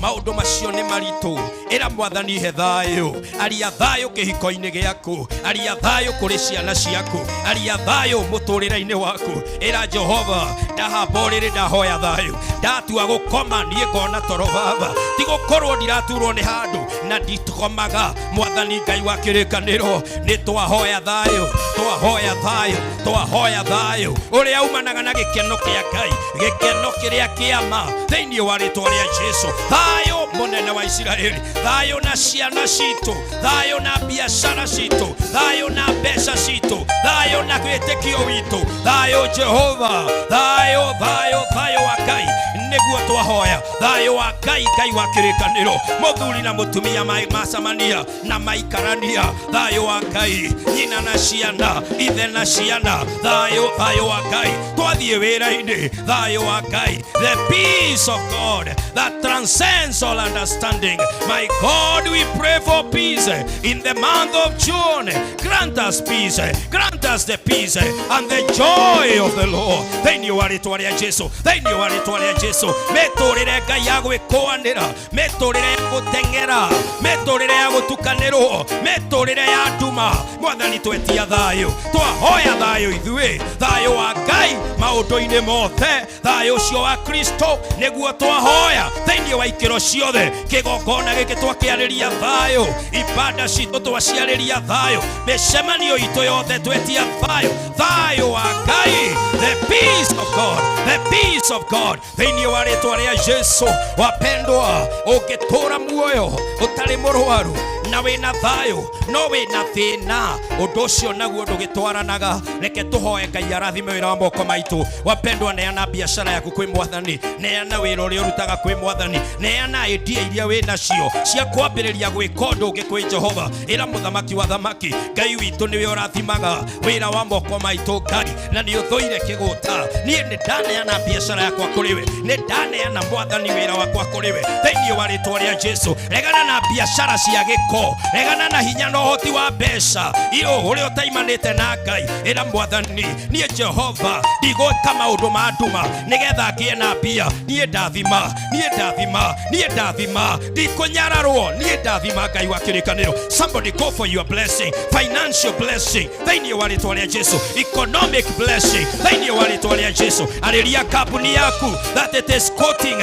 maũndũ macio nĩ maritũ. Ĩra Mwathani he thayũ, aria thayũ kĩhiko-inĩ gĩaku, aria thayũ kũrĩ ciana ciaku, aria thayũ mũtũrĩre-inĩ waku. Ĩra Jehova, ndahamba ũrĩrĩ ndahoya thayũ, ndatua gũkoma niĩ ngona toro Baba, ti gũkorwo ndiraturwo nĩ handũ na ndikomaga. Mwathani Ngai wa kĩrĩkanĩro, nĩ twahoya thayũ, twahoya thayũ, twahoya thayũ ũrĩa umanaga na gĩkeno kĩa Ngai, gĩkeno kĩrĩa kĩa ma thĩinĩ wa rĩtwa rĩa Jesu. Thayũ mũnene wa Isiraeli, thayũ na ciana citũ, thayũ na biacara citũ, thayũ na mbeca citũ, thayũ na wĩtĩkio witũ, thayũ Jehova, thayũ, thayũ, thayũ wa Ngai nĩguo twahoya, thayũ wa Ngai, Ngai wa kĩrĩkanĩro, mũthuri na mũtumia macamania na maikarania, thayũ wa Ngai, nyina na ciana, ithe na ciana, thayũ, thayũ wa Ngai, twathiĩ wĩra-inĩ, thayũ wa Ngai, the peace of God that transcends all understanding. My God, we pray for peace in the month of June. Grant us peace, grant us the peace and the joy of the Lord. Thĩinĩ wa rĩtwa rĩa Jesu, thĩinĩ wa rĩtwa rĩa Jesu, mĩtũrĩre Ngai Ngai ya gwĩkũanĩra, mĩtũrĩre ya gũteng'era, mĩtũrĩre ya gũtukanĩrwo, mĩtũrĩre ya nduma. Mwathani twetia thayũ, twahoya thayũ ithuĩ, thayũ wa Ngai maũndũ-inĩ mothe, thayũ ũcio wa Kristo nĩguo twahoya thĩinĩ wa ikĩro ciothe. Kĩgongona gĩkĩ twakĩarĩria thayũ, ibada citũ twaciarĩria thayũ, mĩcemanio itũ yothe twetia thayũ, thayũ wa Ngai, the peace of God, the peace of God thĩinĩ wa rĩtwa rĩa Jesu. Wapendwa, ũngĩtũra muoyo ũtarĩ mũrwaru na wĩna thayũ no wĩna thĩna, ũndũ ũcio naguo ndũgĩtwaranaga. Reke tũhoe Ngai arathime wĩra wa moko maitũ. Wapendwa, neana biashara yaku kwĩ Mwathani, neana wĩra ũrĩa ũrutaga kwĩ Mwathani, neana idea iria wĩ nacio cia kwambĩrĩria gwĩka ũndũ ũngĩ kwĩ Jehova. Ĩra mũthamaki wa thamaki, Ngai witũ nĩwe ũrathimaga wĩra wa moko maitũ Ngai, na nĩ ũthũire kĩgũta. Niĩ nĩ ndaneana biashara yakwa kũrĩ we, nĩ ndaneana Mwathani wĩra wakwa kũrĩ we thĩinĩ wa rĩtwa rĩa Jesu. Regana na biashara cia gĩko, regana na hinya na ũhoti wa mbeca iyo ũrĩa ũtaimanĩte na Ngai. Ĩra Mwathani, niĩ Jehova ndigwĩka maũndũ ma nduma nĩgetha ngĩe na mbia. Niĩ ndathima, niĩ ndathima, niĩ ndathima, ndikũnyararwo, niĩ ndathima Ngai wa kĩrĩkanĩro. Somebody go for your blessing, financial blessing thĩinĩ wa rĩtwa rĩa Jesu, economic blessing thĩinĩ wa rĩtwa rĩa Jesu. Arĩria kambuni yaku that it is quoting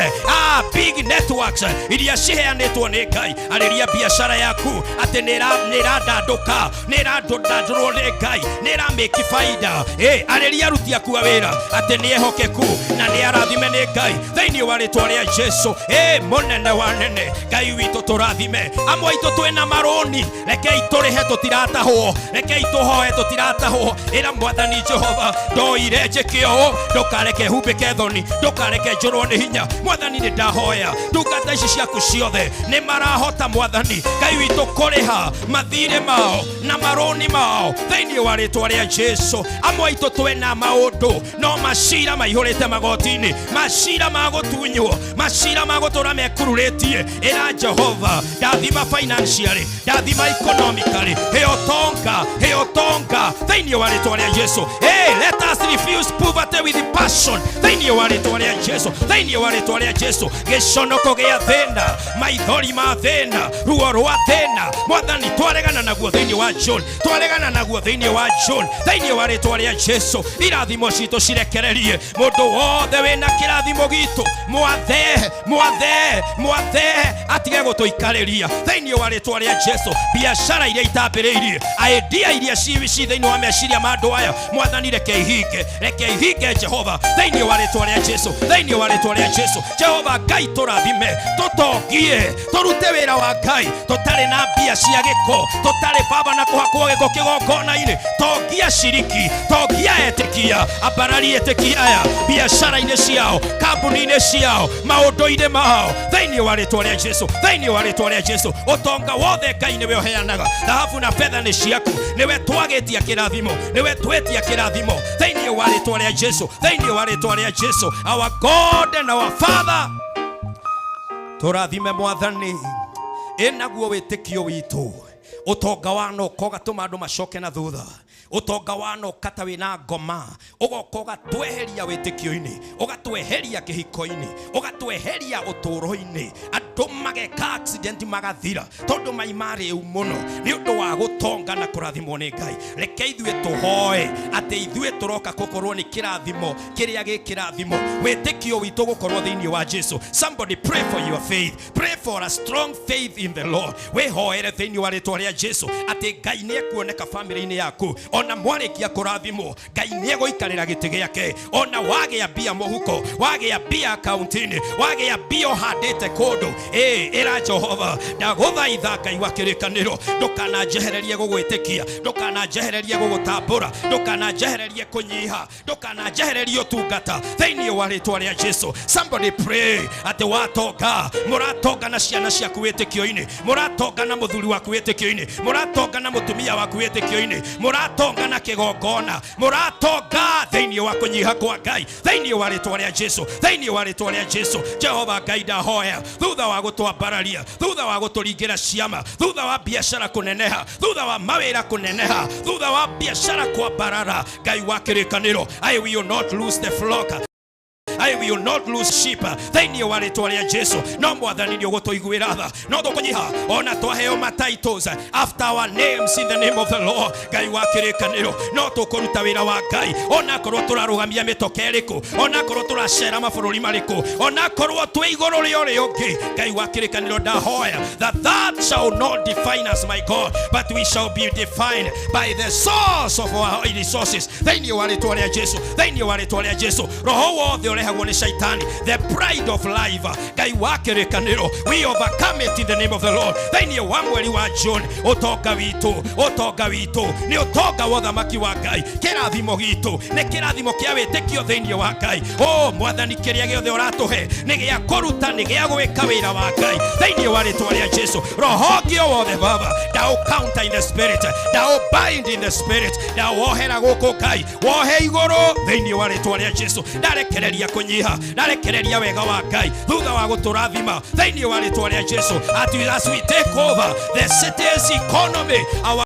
big networks iria ciheanĩtwo nĩ Ngai. Arĩria biashara yaku atĩ nĩ ĩrandandũka, nĩ ĩrandandũrwo nĩ Ngai, nĩ ĩramĩki faida. Arĩria aruti aku a wĩra atĩ nĩ ehokeku na nĩ arathime nĩ Ngai thĩinĩ wa rĩtwa rĩa Jesu. Mũnene wa nene, Ngai witũ tũrathime. Amwe aitũ twĩna marũni, rekei tũrĩhe tũtiratahwo, rekei tũhoe tũtiratahwo. Ĩra Mwathani Jehova, ndoire njĩke ũũ, ndũkareke humbĩke thoni, ndũkareke njũrwo nĩ hinya. Mwathani nĩ ndahoya ndungata ici ciaku ciothe nĩ marahota Mwathani Ngai witũ kũrĩha mathirĩ mao na marũni mao thĩinĩ wa rĩtwa rĩa Jesu. Amwe aitũ twĩna maũndũ no macira maihũrĩte magoti-inĩ, macira ma gũtunywo, macira ma gũtũra mekururĩtie. Ĩra Jehova, ndathima financially, ndathima economically, he ũtonga, he ũtonga thĩinĩ wa rĩtwa rĩa Jesu. Hey, let us refuse poverty with passion thĩinĩ wa rĩtwa rĩa Jesu, thĩinĩ wa rĩtwa rĩa Jesu. Gĩconoko gĩa thĩna, maithori ma thĩna, ruo rwa thĩna, Mwathani twaregana naguo thĩinĩ wa John, twaregana naguo thĩinĩ wa John, thĩinĩ wa rĩtwa rĩa Jesu. Irathimo citũ cirekererie mũndũ wothe wĩna kĩrathimo gitũ, mwathe, mwathe, mwathe atige gũtũikarĩria thĩinĩ wa rĩtwa rĩa Jesu. Biashara iria itambĩrĩirie, idea iria ci thĩinĩ wa meciria ma andũ aya, Mwathani reke ihinge, reke ihinge Jehova thĩinĩ wa rĩtwa rĩa Jesu, thĩinĩ wa rĩtwa rĩa Jesu. Jehova Ngai tũrathime, tũtongie, tũrute wĩra wa Ngai tũtarĩ na mbia cia gĩko, tũtarĩ baba na kũhakwo gĩko kĩgongona-inĩ. Tongia ciriki, tongia etĩkia, ambarari etĩkia aya biacara-inĩ ciao, kambuni-inĩ ciao, maũndũ-inĩ mao thĩinĩ wa rĩtwa rĩa Jesu, thĩinĩ wa rĩtwa rĩa Jesu. Ũtonga wothe Ngai nĩwe ũheanaga, thahabu na betha nĩ ciaku, nĩwe twagĩtia kĩrathimo, nĩwe twetia kĩrathimo thĩinĩ wa rĩtwa rĩa Jesu, thĩinĩ wa rĩtwa rĩa Jesu. Our God and our Father, tũrathime Mwathani ĩnaguo wĩtĩkio witũ. Ũtonga wanoka ũgatũma andũ macoke na thutha, ũtonga wanoka ta wĩna ngoma ũgoka ũgatweheria wĩtĩkio-inĩ, ũgatweheria kĩhiko-inĩ, ũgatweheria ũtũũro-inĩ. Andũ mageka accident magathira tondũ maima rĩu mũno nĩ ũndũ wa gũtonga na kũrathimwo nĩ Ngai. Reke ithuĩ tũhoe atĩ ithuĩ tũroka gũkorwo nĩ kĩrathimo kĩrĩa gĩ kĩrathimo, wĩtĩkio witũ gũkorwo thĩinĩ wa Jesu. Somebody pray for your faith, pray for a strong faith in the Lord. Wĩhoere thĩinĩ wa rĩtwa rĩa Jesu atĩ Ngai nĩ ekuoneka famĩlĩ-inĩ yaku, ona mwarĩkia kũrathimwo Ngai nĩ egũikarĩra gĩtĩ gĩake. Ona wagĩa mbia mũhuko, wagĩa mbia akaunti-inĩ, wagĩa mbia ũhandĩte kũndũ, ĩra Jehova, ndagũthaitha Ngai wa kĩrĩkanĩro, ndũkananjehererie gũgwĩtĩkia, ndũkananjehererie gũgũtambũra, ndũkananjehererie kũnyiha, ndũkananjehererie ũtungata thĩinĩ wa rĩtwa rĩa Jesu. Somebody pray atĩ watonga, mũratonga na ciana ciaku wĩtĩkio-inĩ, mũratonga na mũthuri waku wĩtĩkio-inĩ, mũratonga na mũtumia waku wĩtĩkio-inĩ, mũratonga na kĩgongona, mũratonga thĩinĩ wa kũnyiha kwa Ngai thĩinĩ wa rĩtwa rĩa Jesu, thĩinĩ wa rĩtwa rĩa Jesu. Jehova Ngai ndahoya thutha wa gũtwambararia, thutha wa gũtũringĩra ciama, thutha wa biashara kũneneha, thutha wa mawĩra kũneneha, thutha wa biashara kwambarara, Ngai wa kĩrĩkanĩro, I will not lose the flock, I will not lose sheep thĩinĩ wa rĩtwa rĩa Jesu. No Mwathani nĩ ũgũtũiguĩra tha, no tũkũnyiha ona twaheo ma titles after our names in the name of the Lord. Ngai wa kĩrĩkanĩro, no tũkũruta wĩra wa Ngai onakorwo tũrarũgamia mĩtoka ĩrĩkũ, onakorwo tũracera mabũrũri marĩkũ, onakorwo twĩ igũrũ rĩa ũrĩa ũngĩ. Ngai wa kĩrĩkanĩro, ndahoya that that shall not define us, my God, but we shall be defined by the source of our resources thĩinĩ wa rĩtwa rĩa Jesu, thĩinĩ wa rĩtwa rĩa Jesu. Roho wothe ũrehagwo nĩ Shaitani, the pride of life, Ngai wa kĩrĩkanĩro, we overcome it in the name of the Lord. Thĩinĩ wa mweri wa June, ũtonga witũ, ũtonga witũ nĩ ũtonga wa ũthamaki wa Ngai. Kĩrathimo gitũ nĩ kĩrathimo kĩa wĩtĩkio thĩinĩ wa Ngai. O Mwathani, kĩrĩa gĩothe ũratũhe nĩ gĩa kũruta, nĩ gĩa gwĩka wĩra wa Ngai thĩinĩ wa rĩtwa rĩa Jesu. Roho ũngĩ o wothe, Baba, ndau counter in the spirit, ndau bind in the spirit, ndawohera gũkũ, Ngai, wohe igũrũ thĩinĩ wa rĩtwa rĩa Jesu. Ndarekereria kũnyiha, ndarekereria wega wa Ngai thutha wa gũtũrathima thĩinĩ wa rĩtwa rĩa Jesu. As we take over the city's economy, our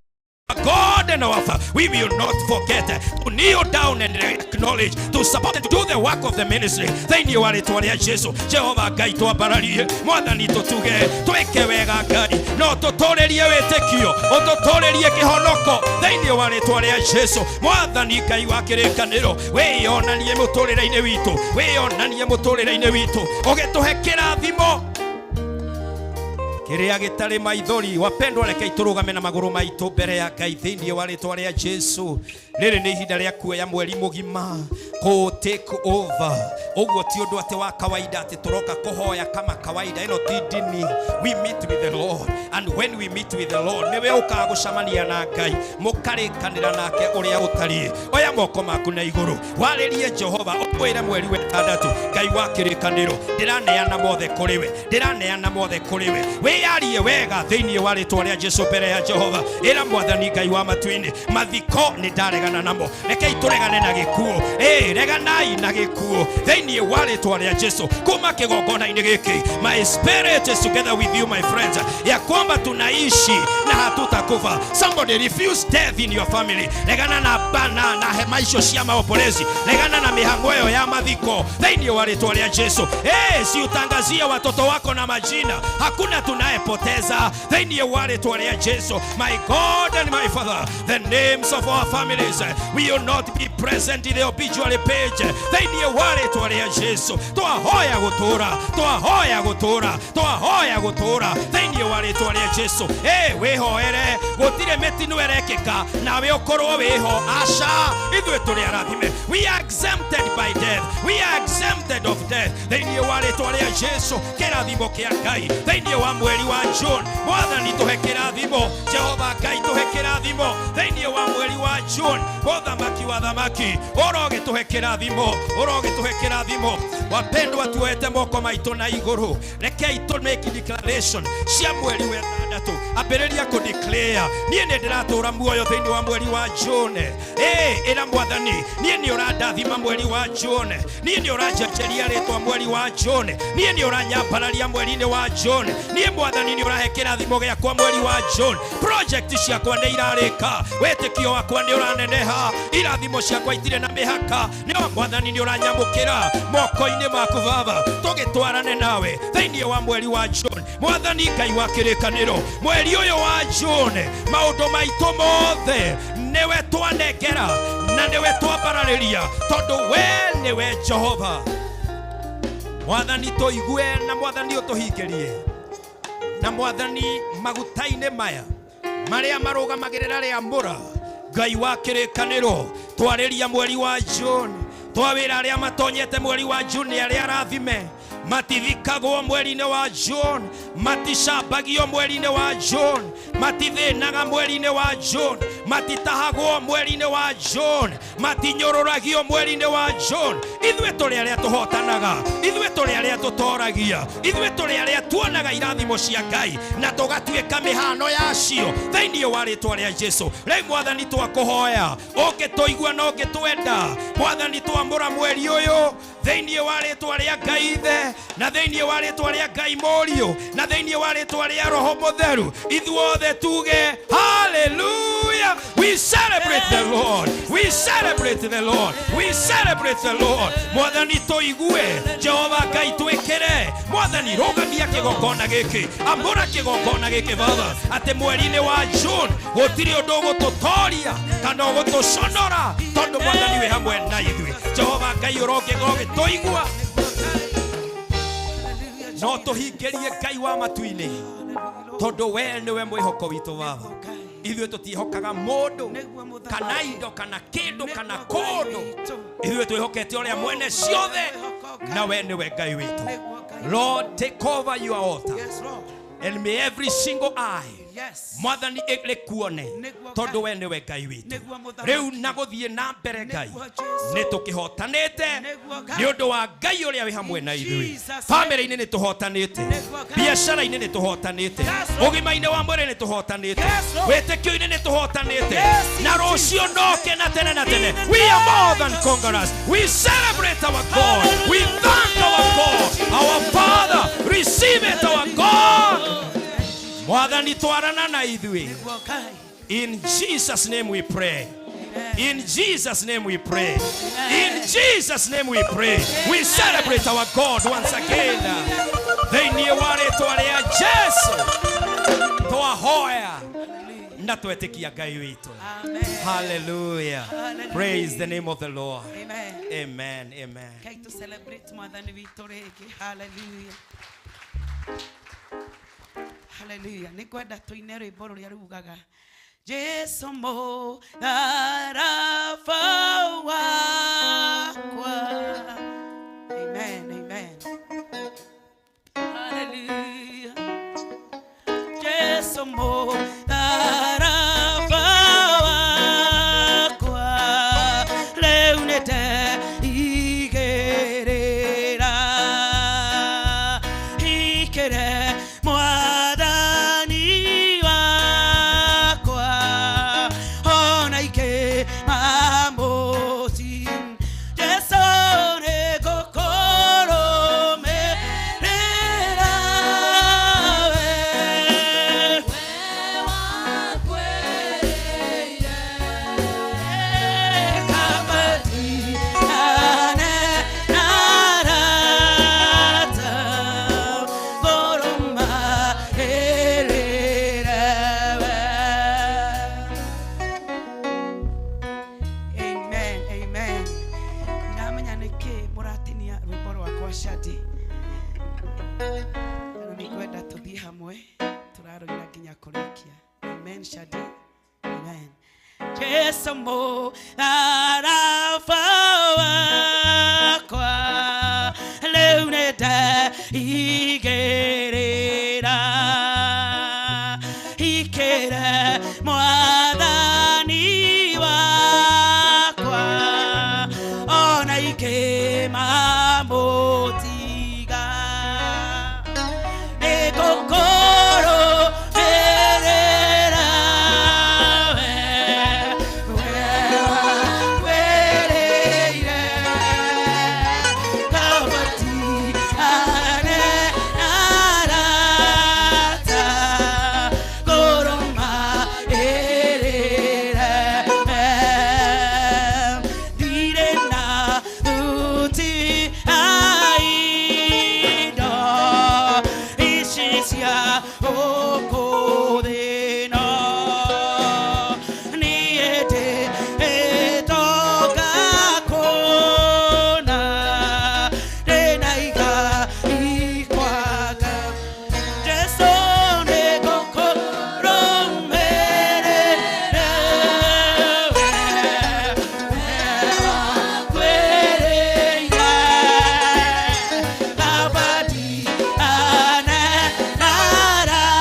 God and our Father, we will not forget to kneel down and acknowledge, to support and to do the work of the ministry. Thĩinĩ wa rĩtwa rĩa Jesu, Jehova Ngai, twambararie, Mwathani, tũtuge, twĩke wega Ngai, no tũtũrĩrie wĩtĩkio, ũtũtũrĩrie kĩhonoko thĩinĩ wa rĩtwa rĩa Jesu. Mwathani Ngai wa kĩrĩkanĩro, wĩyonanie mũtũrĩre-inĩ witũ, wĩyonanie mũtũrĩre-inĩ witũ, ũgĩtũhe kĩrathimo kĩrĩa gĩtarĩ maithori. Wapendwa, rekei tũrũgame na magũrũ maitũ mbere ya Ngai thĩinĩ wa rĩtwa rĩa Jesu. Rĩrĩ nĩ ihinda rĩa kuoya mweri mũgima, kũ take over. Ũguo ti ũndũ atĩ wa kawaida atĩ tũroka kũhoya kama kawaida. Ĩno ti ndini. We meet with the Lord, and when we meet with the Lord, nĩwe ũkaga gũcemania na Ngai, mũkarĩkanĩra nake ũrĩa ũtariĩ. Oya moko maku na igũrũ, warĩrie Jehova, ũmwĩre mweri wa ĩtandatũ, Ngai wa kĩrĩkanĩro, ndĩraneana mothe kũrĩ we, ndĩraneana mothe kũrĩ we. Wĩyarie wega thĩinĩ wa rĩtwa rĩa Jesu mbere ya Jehova. Ĩra Mwathani Ngai wa matu-inĩ, mathiko nĩ ndaregana namo, rekei tũregane na gĩkuũ. Ĩ reganai na gĩkuũ thĩinĩ wa rĩtwa rĩa Jesu. Kuma kĩgongona-inĩ gĩkĩ, my spirit is together with you, my friends, ya kwamba tunaishi na hatutakufa. Somebody refuse death in your family. Regana na bana na hema icio cia maombolezi, regana na mĩhang'o ĩyo ya mathiko thĩinĩ wa rĩtwa rĩa Jesu. Si utangazie watoto wako na majina, hakuna tunayepoteza thĩinĩ wa rĩtwa rĩa Jesu. My God and my Father, the names of our families will not be present in the obituary page thĩinĩ wa rĩtwa rĩa Jesu. Twahoya gũtũra, twahoya gũtũra, twahoya gũtũra thĩinĩ wa rĩtwa rĩa Jesu. Wĩhoere, gũtirĩ mĩtino ĩrekĩka nawe ũkorwo wĩho. Aca, ithuĩ tũrĩ arathime. We are exempted by death, we are exempted of death thĩinĩ wa rĩtwa rĩa Jesu. Kĩrathimo kĩa Ngai thĩinĩ wa mweri wa June. Mwathani, tũhe kĩrathimo. Jehova Ngai, tũhe kĩrathimo thĩinĩ wa mweri wa June. Mũthamaki wa thamaki, ũrogĩtũhe kĩrathimo, ũrogĩtũhe kĩrathimo. Wapendwa, tuoete moko maitũ na igũrũ, rekei tũ make declaration cia mweri wa ĩtandatũ. Ambĩrĩria kũ declare, niĩ nĩ ndĩratũra muoyo thĩinĩ wa mweri wa June. Ĩra Mwathani, niĩ nĩ ũrandathima mweri wa June, niĩ nĩ ũranjenjeria rĩtwa mweri wa June, niĩ nĩ ũranyambararia mweri-inĩ wa June, niĩ Mwathani nĩ ũrahe kĩrathimo gĩakwa mweri wa June. Project ciakwa nĩ irarĩka, wĩtĩkio wakwa nĩ ũraneneha, irathimo ciakwa itirĩ na mĩhaka. Nĩ Mwathani nĩ ũranyamũkĩra moko-inĩ maku. Baba, tũgĩtwarane nawe thĩinĩ wa mweri wa June. Mwathani Ngai wa kĩrĩkanĩro, mweri ũyũ wa June, maũndũ maitũ mothe nĩwe twanengera na nĩwe twambararĩria, tondũ we nĩwe Jehova. Mwathani, tũigue na Mwathani ũtũhingĩrie. Na Mwathani, maguta-inĩ maya marĩa marũgamagĩrĩra rĩamũra, Ngai wa kĩrĩkanĩro, twarĩria mweri wa June. Twawĩra arĩa matonyete mweri wa June, arĩa arathime, matithikagwo mweri-inĩ wa June, maticambagio mweri-inĩ wa June, matithĩnaga mweri-inĩ wa June, matitahagwo mweri-inĩ wa June, matinyũrũragio mweri-inĩ wa June. Ithuĩ tũrĩ arĩa tũhotanaga, ithuĩ tũrĩ arĩa tũtoragia, ithuĩ tũrĩ arĩa tuonaga irathimo cia Ngai na tũgatuĩka mĩhano yacio thĩinĩ wa rĩtwa rĩa Jesu. Rĩu Mwathani, twakũhoya ũngĩtũigua na ũngĩtwenda. Mwathani, twamũra mweri ũyũ thĩinĩ wa rĩtwa rĩa Ngai Ithe. Na thĩinĩ wa rĩtwa rĩa Ngai Mũriũ, na thĩinĩ wa rĩtwa rĩa Roho Mũtheru, ithuothe tuge hallelujah. We celebrate the Lord, we celebrate the Lord, we celebrate the Lord. Mwathani tũigue, Jehova Ngai twĩkĩre. Mwathani rũgamia kĩgongona gĩkĩ, amũra kĩgongona gĩkĩ Baba, atĩ mweri-inĩ wa June gũtirĩ ũndũ ũgũtũtoria kana ũgũtũconora, tondũ Mwathani wĩ hamwe na ithuĩ. Jehova Ngai ũrongĩga ũgĩtũigua, no tũhingĩrie Ngai wa matu-inĩ, tondũ we nĩwe mwĩhoko witũ Baba. Ithuĩ tũtiĩhokaga mũndũ kana indo kana kĩndũ kana kũndũ, ithuĩ twĩhokete ũrĩa mwene ciothe, na we nĩwe Ngai witũ. Lord, take over your altar. Yes, Lord. And may every single eye, Yes. Mwathani rĩkuone, Nĩguo tondũ we nĩwe Ngai witũ. Nĩguo Mũthamaki. Rĩu na gũthiĩ na mbere Ngai, Nĩguo Jesũ. nĩ tũkĩhotanĩte Nĩguo Ngai. nĩ ũndũ wa Ngai ũrĩa wĩ hamwe na ithuĩ. Jesus. Bamĩrĩ-inĩ nĩ tũhotanĩte, Nĩguo Ngai. biacara-inĩ nĩ tũhotanĩte, Yes, Lord. ũgima-inĩ wa mwĩrĩ nĩ tũhotanĩte, Yes, Lord. wĩtĩkio-inĩ nĩ tũhotanĩte, Yes, na in rũciũ Jesus' noke na tene na tene. In the We are more name than of conquerors. We celebrate our God. We thank our God, our Father. Receive it, our God. Mwathani twarana na ithuĩ. Nĩguo Ngai. In Jesus' name we pray. In Jesus' name we pray. In Jesus' name we pray. We celebrate our God once again. Thĩinĩ wa rĩtwa rĩa Jesu twahoya na twetĩkia Ngai witũ. Amen. Hallelujah. Hallelujah. Praise the name of the Lord. Amen. Amen. Amen. Ngai tũ celebrate Mwathani witũ rĩngĩ. Hallelujah. Hallelujah. Nĩ ngwenda tũine rwĩmbo rũrĩa rugaga Jesu mũtharaba wakwa. Amen. Amen. Hallelujah. Jesu mũtharaba wakwa, rĩu nĩndeigĩrĩra. Ikĩre Mwathani wakwa, ona ikĩmamũti. Jesu nĩngũkũrũmĩrĩra we. Amen, amen. Ndamenya nĩkĩ mũratinia rwĩmbo rwakwa Shadi. Na nĩngwenda tũthiĩ hamwe tũrarũina nginya kũrĩkia. Amen, Shadi. Amen. Jesu mũtharaba wakwa, rĩu nĩndeigĩrĩra. Ikĩre Mwathani wakwa, ona ikĩmamũtiga. Nĩngũkũrũmĩrĩra we, we wakwĩrĩire. Kabatiane arata, kũrũmĩrĩra we. Ndirĩ na thuti aindo ici cia gũkũ thĩ ĩno. Niĩ ndĩ ĩtonga kũna, ndĩ na igai kwa Ngai. Jesu nĩngũkũrũmĩrĩra we, we wakwĩrĩire. Kabatiane arata,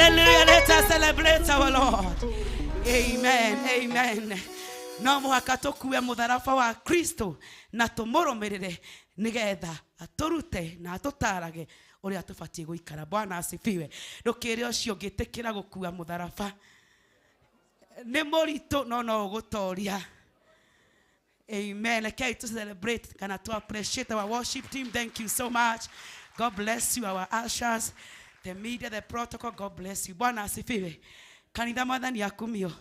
Hallelujah. Let us celebrate our Lord. Amen. Amen. No mũhaka tũkue mũtharaba wa Kristo na tũmũrũmĩrĩre nĩgetha atũrute na atũtarage ũrĩa tũbatiĩ gũikara. Bwana asifiwe. Ndũkĩre ũcio ũngĩtĩkĩra gũkua mũtharaba nĩ mũritũ no no ũgũtoria. Amen. Okay, to celebrate kana to appreciate our worship team. Thank you so much. God bless you, our ushers, the media, the protocol. God bless you. Bwana asifiwe. Kanitha mwathani akumio.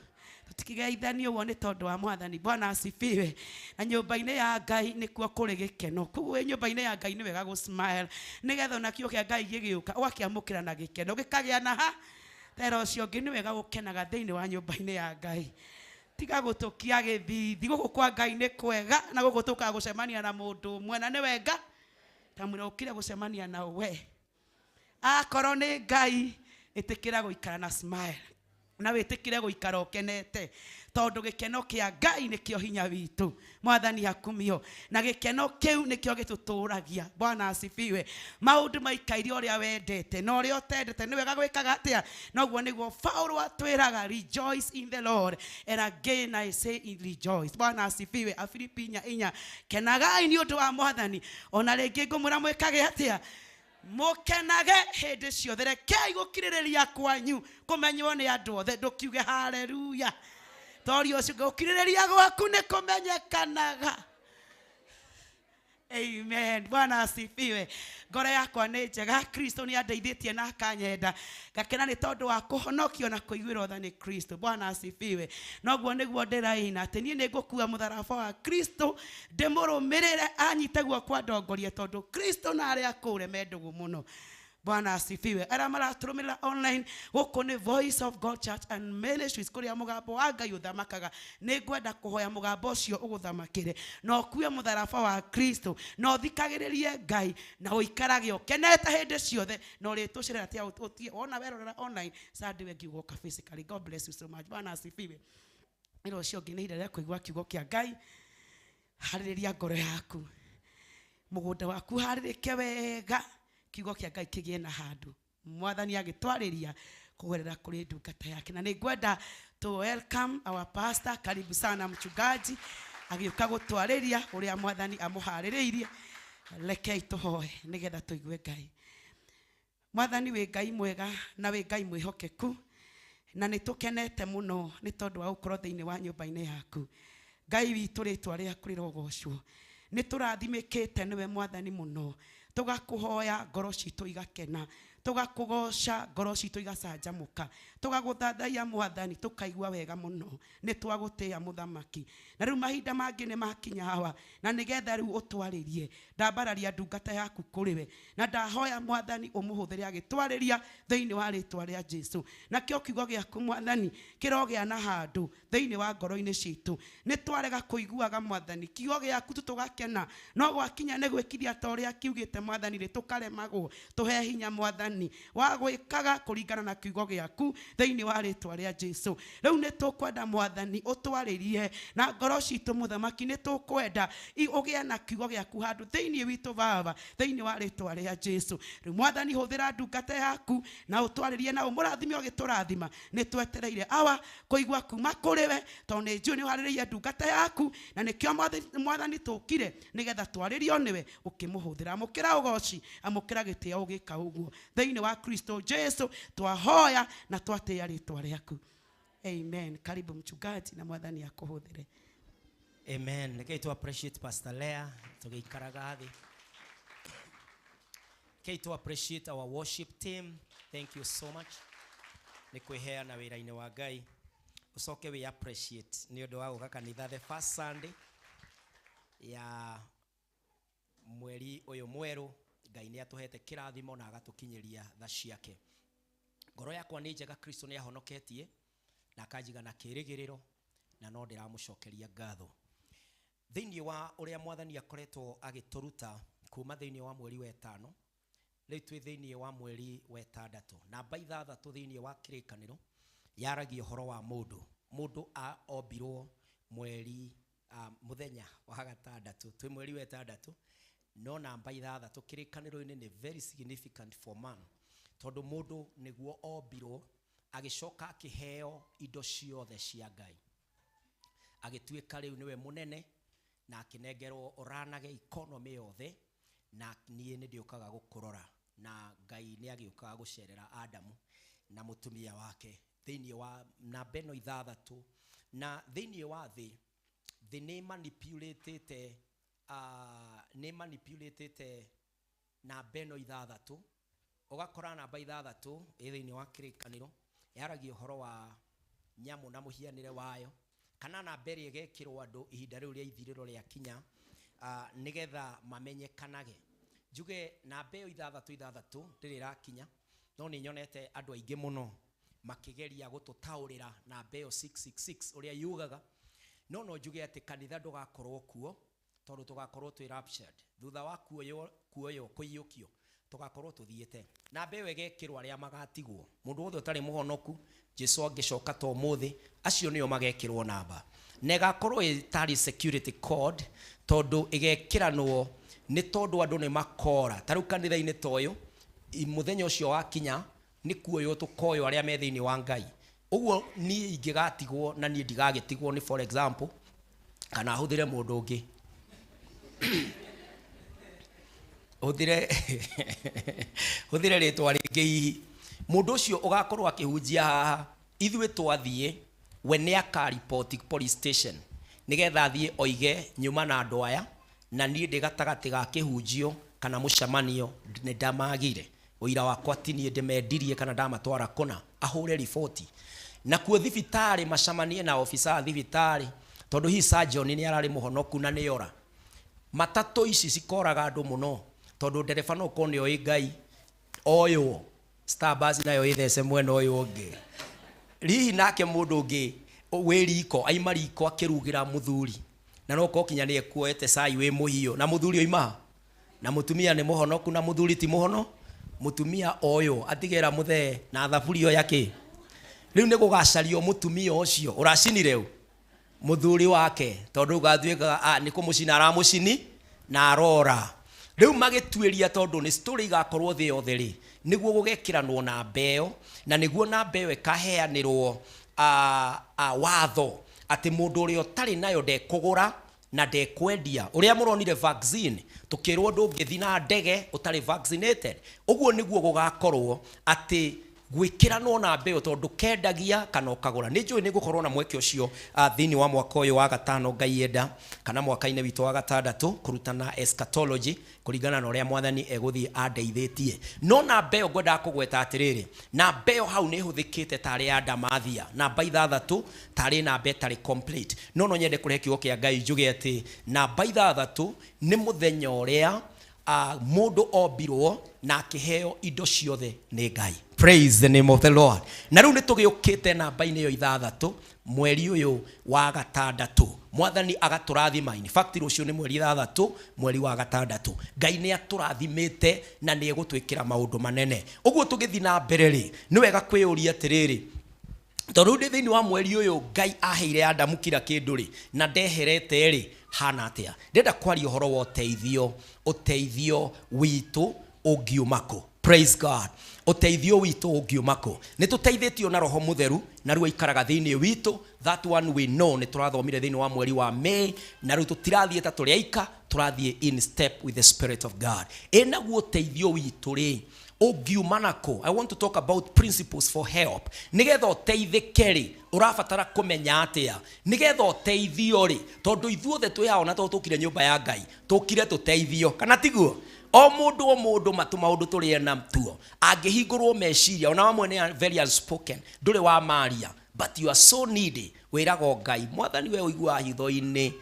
Tutikigeithanio ũguo nĩ tondũ wa mwathani. Bwana asifiwe. Na nyũmba-inĩ ya Ngai nĩkuo kũrĩ gĩkeno. Koguo wĩ nyũmba-inĩ ya Ngai nĩ wega gũ smile nĩgetha ona kiugo kĩa Ngai gĩgĩũka ũgakĩamũkĩra na gĩkeno gĩkagĩa na ha tera ũcio ũngĩ. Nĩ wega gũkenaga thĩinĩ wa nyũmba-inĩ ya Ngai. Tiga gũtũkia gĩthithi. Gũkũ kwa Ngai nĩ kwega na gũkũ tũkaga gũcemania na mũndũ ũmwe na nĩ wega ta mwĩra ũkire gũcemania na we. Akorwo nĩ Ngai ĩtĩkĩra gũikara na smile na wĩtĩkĩre gũikara ũkenete tondũ gĩkeno kĩa Ngai nĩkĩo hinya witũ. Mwathani akumio. Na gĩkeno kĩu nĩkĩo gĩtũtũragia. Bwana asifiwe. Maũndũ maikaire ũrĩa wendete na ũrĩa ũtendete nĩ wega gwĩkaga atĩa. Noguo nĩguo Paulo atwĩraga, rejoice in the Lord, and again I say rejoice. Bwana asifiwe. Afilipi 4:4, kenagai nĩ ũndũ wa mwathani. Ona rĩngĩ ngũmwĩra mwĩkage atĩa, mũkenage hĩndĩ ciothe. Rekei gũkirĩrĩria kwanyu kũmenywo nĩ andũ othe. Ndũkiuge haleluya tori ũcio gũkirĩrĩria gwaku nĩ kũmenyekanaga. Amen. Bwana asifiwe. Ngoro yakwa nĩ njega. Kristo nĩ andeithĩtie na akanyenda. Ngakena nĩ tondũ wa kũhonokio na kũiguĩrwo tha nĩ Kristo. Bwana asifiwe. Noguo nĩguo ndĩraina atĩ niĩ nĩ ngũkua mũtharaba wa Kristo ndĩmũrũmĩrĩre anyite guoko andongorie tondũ Kristo na arĩa akũre me ndũgũ mũno. Bwana asifiwe. Arĩa maratũrũmĩrĩra online gũkũ nĩ Voice of God Church and Ministries kũrĩa mũgambo wa Ngai ũthamakaga. Nĩ ngwenda kũhoya mũgambo ũcio ũgũthamakĩre na ũkue mũtharaba wa Kristo na ũthikagĩrĩrie Ngai na ũikarage ũkenete hĩndĩ ciothe na ũrĩtũcerera tia ũtie wona werorera online Sunday wengi ũgoka physically. God bless you so much. Bwana asifiwe. Ĩro ũcio ũngĩ nĩ ihinda rĩa kũigua kiugo kĩa Ngai. Harĩrĩria ngoro yaku, mũgũnda waku harĩrĩke wega, kiugo kĩa Ngai kĩgĩe na handũ mwathani agĩtwarĩria kũgerera kũrĩ ndungata yake. Na nĩ ngwenda to welcome our pastor. Karibu sana mchungaji, agĩũka gũtwarĩria ũrĩa mwathani amũharĩrĩirie. Rekei tũhoe nĩgetha tũigue Ngai. Mwathani wĩ Ngai mwega na wĩ Ngai mwĩhokeku, na nĩ tũkenete mũno nĩ tondũ wa gũkorwo thĩinĩ wa nyũmba-inĩ yaku. Ngai witũ, rĩtwa rĩaku rĩrogocwo. Nĩ tũrathimĩkĩte nĩwe mwathani mũno, tũgakũhoya ngoro citũ igakena, tũgakũgoca ngoro citũ igacanjamũka, tũgagũthathaiya mwathani tũkaigua wega mũno. Nĩ twagũtĩĩa mũthamaki. Na rĩu mahinda mangĩ nĩ makinya hawa na nĩgetha rĩu ũtwarĩrie. Ndambararia ndungata yaku kũrĩ we na ndahoya mwathani ũmũhũthĩre agĩtwarĩria thĩinĩ wa rĩtwa rĩa Jesu. Nakĩo kiugo gĩaku mwathani kĩrogĩa na handũ thĩinĩ wa ngoro-inĩ citũ. Nĩ twarega kũiguaga mwathani kiugo gĩaku tu tũgakena, no gwakinya nĩ gwĩkithia ta ũrĩa kiugĩte mwathani rĩ tũkaremagwo. Tũhe hinya mwathani wa gwĩkaga kũringana na kiugo gĩaku thĩinĩ wa rĩtwa rĩa Jesu. Rĩu nĩ tũkwenda mwathani ũtwarĩrie na ngoro citũ mũthamaki. Nĩ tũkwenda ũgĩe na kiugo gĩaku handũ thĩinĩ witũ baba thĩinĩ wa rĩtwa rĩa Jesu. Rĩu mwathani hũthĩra ndungata yaku na ũtwarĩrie na ũmũrathime ũgĩtũrathima. Nĩ twetereire awa kũigua kuma kũrĩ we tondũ nĩ njũĩ nĩ ũharĩrĩirie ndungata yaku na nĩkĩo mwathani tũkire nĩgetha twarĩrio nĩwe ũkĩmũhũthĩra. Amũkĩra ũgoci, amũkĩra gĩtĩo ũgĩka ũguo thĩinĩ wa Kristo Jesu twahoya na twatĩĩa rĩtwa rĩaku. Amen. Karibu mchungaji na mwathani akũhũthĩre. Amen. Rekei tu appreciate Pastor Leah tũgĩikaraga thĩ. Rekei tu appreciate our worship team. Thank you so much. Nĩ kwĩheana wĩra-inĩ wa Ngai. Ũcoke wĩ appreciate nĩ ũndũ wa gũka kanitha the first Sunday ya mweri ũyũ mwerũ. Ngai nĩ atũhete kĩrathimo na agatũkinyĩria tha ciake. Ngoro yakwa nĩ njega, Kristo nĩ ahonoketie na akanjiga na kĩĩrĩgĩrĩro na no ndĩramũcokeria ngatho. Thĩinĩ wa ũrĩa mwathani akoretwo agĩtũruta kuma thĩinĩ wa mweri wa ĩtano, rĩu twĩ thĩinĩ wa mweri wa ĩtandatũ. Namba 6 thĩinĩ wa kĩrĩkanĩro yaragia ũhoro wa mũndũ. Mũndũ ombirwo mweri mũthenya wa gatandatũ, twĩ mweri wa ĩtandatũ, no namba 6 kĩrĩkanĩro-inĩ nĩ very significant for man. Tondũ mũndũ nĩguo ombirwo, agĩcoka akĩheo indo ciothe cia Ngai, agĩtuĩka rĩu nĩwe mũnene, na akĩnengerwo ũranage economy yothe, na niĩ nĩ ndĩũkaga gũkũrora. Na Ngai nĩ agĩũkaga gũcerera Adamu na mũtumia wake thĩinĩ wa namba ĩno ithathatũ. Na thĩinĩ wa thĩ, thĩ nĩ manipulatĩte, nĩ manipulatĩte namba ĩno ithathatũ. Ũgakora namba ithathatũ ĩ thĩinĩ wa Kĩrĩkanĩro yaragia ũhoro wa nyamũ na mũhianĩre wayo, kana namba ĩrĩa ĩgekĩrwo andũ ihinda rĩu rĩa ithirĩro rĩakinya, nĩgetha mamenyekanage. Njuge namba ĩyo ithathatũ ithathatũ ndĩrĩ ĩrakinya, no nĩ nyonete andũ aingĩ mũno makĩgeria gũtũtaũrĩra namba ĩyo 666 ũrĩa yugaga. No no njuge atĩ kanitha ndũgakorwo kuo, tondũ tũgakorwo twĩ raptured. Thutha wa kuoywo, kuoywo, kũiyũkio, tũgakorwo tũthiĩte. Namba ĩyo ĩgekĩrwo arĩa magatigwo. Mũndũ wothe ũtarĩ mũhonoku, Jesu angĩcoka ta ũmũthĩ, acio nĩo magekĩrwo namba. Na ĩgakorwo ĩtarĩ security code, tondũ ĩgekĩranwo nĩ tondũ andũ nĩ makora. Ta rĩu kanitha-inĩ ta ũyũ, mũthenya ũcio wakinya, nĩ kuoywo tũkoywo arĩa me thĩinĩ wa Ngai. Ũguo niĩ ingĩgatigwo na niĩ ndigagĩtigwo nĩ for example, kana hũthĩre mũndũ ũngĩ. Hũthĩre hũthĩre rĩtwa rĩngĩ hihi. Mũndũ ũcio ũgakorwo akĩhunjia haha, ithuĩ twathiĩ, we nĩ akaripoti police station, nĩgetha athiĩ oige nyuma na andũ aya, na niĩ ndĩ gatagatĩ ga kĩhunjio kana mũcemanio nĩ ndamagire. Ũira wakwa ti niĩ ndĩmendirie kana ndamatwara kũna, ahũre riboti. Nakuo thibitarĩ macemanie na obitha a thibitarĩ, tondũ hihi surgeon nĩ ararĩ mũhonoku na nĩ ora. Matatũ ici cikoraga andũ mũno, tondũ ndereba no ũkorwo nĩ oĩ Ngai, oywo, Starbus nayo ĩthece mwena ũyũ ũngĩ. Hihi nake mũndũ ũngĩ wĩ riko, aima riko akĩrugĩra mũthuri, na no ũkorwo kinya nĩ ekuoete cai wĩ mũhiũ, na mũthuri oima ha? Na mũtumia nĩ mũhonoku na mũthuri ti mũhono, mũtumia oywo atigera mũthee na thaburia oya kĩ. Rĩu nĩ gũgacario mũtumia ũcio ũracinire ũ mũthuri wake, tondũ rĩu gatuĩkaga nĩ kũmũcina aramũcini na arora. Rĩu magĩtuĩria, tondũ nĩ story igakorwo thĩ yothe rĩ, nĩguo gũgekĩranwo namba ĩyo, na nĩguo namba ĩyo ĩkaheanĩrwo watho atĩ mũndũ ũrĩa ũtarĩ nayo ndekũgũra na ndekwendia. Ũrĩa mũronire vaccine, tũkĩrwo ndũngĩthiĩ na ndege ũtarĩ vaccinated. Ũguo nĩguo gũgakorwo atĩ gwĩkĩranwo namba ĩyo, tondũ kendagia kana ũkagũra. Nĩ njũĩ nĩ ngũkorwo na mweke ũcio thĩinĩ wa mwaka ũyũ wa gatano Ngai enda, kana mwaka-inĩ witũ wa gatandatũ, kũrutana eschatology kũringana na ũrĩa mwathani egũthiĩ andeithĩtie. No namba ĩyo ngwendaga kũgweta atĩrĩrĩ, namba ĩyo hau nĩ ĩhũthĩkĩte tarĩ ya ndamathia, namba ithathatũ tarĩ namba ĩtarĩ complete. No no nyende kũrehe kiugo kĩa Ngai njuge atĩ namba ithathatũ nĩ mũthenya ũrĩa mũndũ ombirwo na akĩheo indo ciothe nĩ Ngai. Praise the name of the Lord. Na rĩu nĩ tũgĩũkĩte namba-inĩ ĩyo ithathatũ mweri ũyũ wa gatandatũ. Mwathani agatũrathima. In fact rũciũ nĩ mweri ithathatũ mweri wa gatandatũ. Ngai nĩ atũrathimĩte na nĩ egũtwĩkĩra maũndũ manene. Ũguo tũgĩthiĩ na mbere rĩ, nĩ wega kwĩyũria atĩrĩrĩ, tondũ rĩu ndĩ thĩinĩ wa mweri ũyũ Ngai aheire Adamu kila kĩndũ rĩ, na ndeherete rĩ, hana atĩa? Ndĩrenda kwaria ũhoro wa ũteithio, ũteithio witũ ũngiuma kũ? Praise God. Ũteithio witũ ũngiuma kũ? Nĩ tũteithĩtio na Roho Mũtheru, na rĩu aikaraga thĩinĩ witũ. That one we know, nĩ tũrathomire thĩinĩ wa mweri wa May, na rĩu tũtirathiĩ ta tũrĩ aika, tũrathiĩ in step with the Spirit of God. Ĩ naguo ũteithio witũ rĩ, ũngiuma nakũ? I want to talk about principles for help. Nĩgetha ũteithĩke rĩ, ũrabatara kũmenya atĩa? Nĩgetha ũteithio rĩ, tondũ ithuothe twĩ haha ona tondũ tũkire nyũmba ya Ngai, tũkire tũteithio, kana tiguo? O mũndũ o mũndũ matũ maũndũ tũrĩ na tuo, angĩhingũrwo meciria, ona mamwe nĩ very unspoken, ndũrĩ wa maria, but you are so needy. Wĩraga Ngai, mwathani we ũiguaga hitho-inĩ,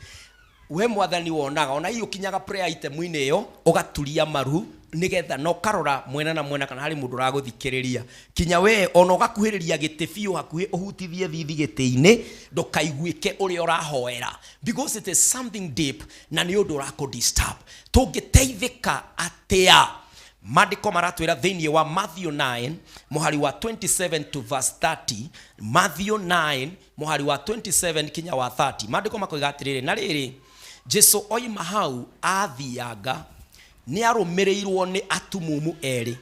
we mwathani wonaga, ona hihi ũkinyaga prayer item-inĩ ĩyo, ũgaturia maru nĩgetha na ũkarora mwena na mwena kana harĩ mũndũ ũragũthikĩrĩria. Kinya we ona ũgakuhĩrĩria gĩtĩ biũ hakuhĩ, ũhutithie thithi gĩtĩ-inĩ, ndũkaiguĩke ũrĩa ũrahoera, because it is something deep na nĩ ũndũ ũrakũ disturb. Tũngĩteithĩka atĩa? Maandĩko maratwĩra thĩinĩ wa Matthew 9 mũhari wa 27 to verse 30, Matthew 9 mũhari wa 27 kinya wa 30, maandĩko makoiga atĩrĩrĩ, na rĩrĩ, Jesu oima hau athianga, nĩ arũmĩrĩirwo nĩ atumumu erĩ.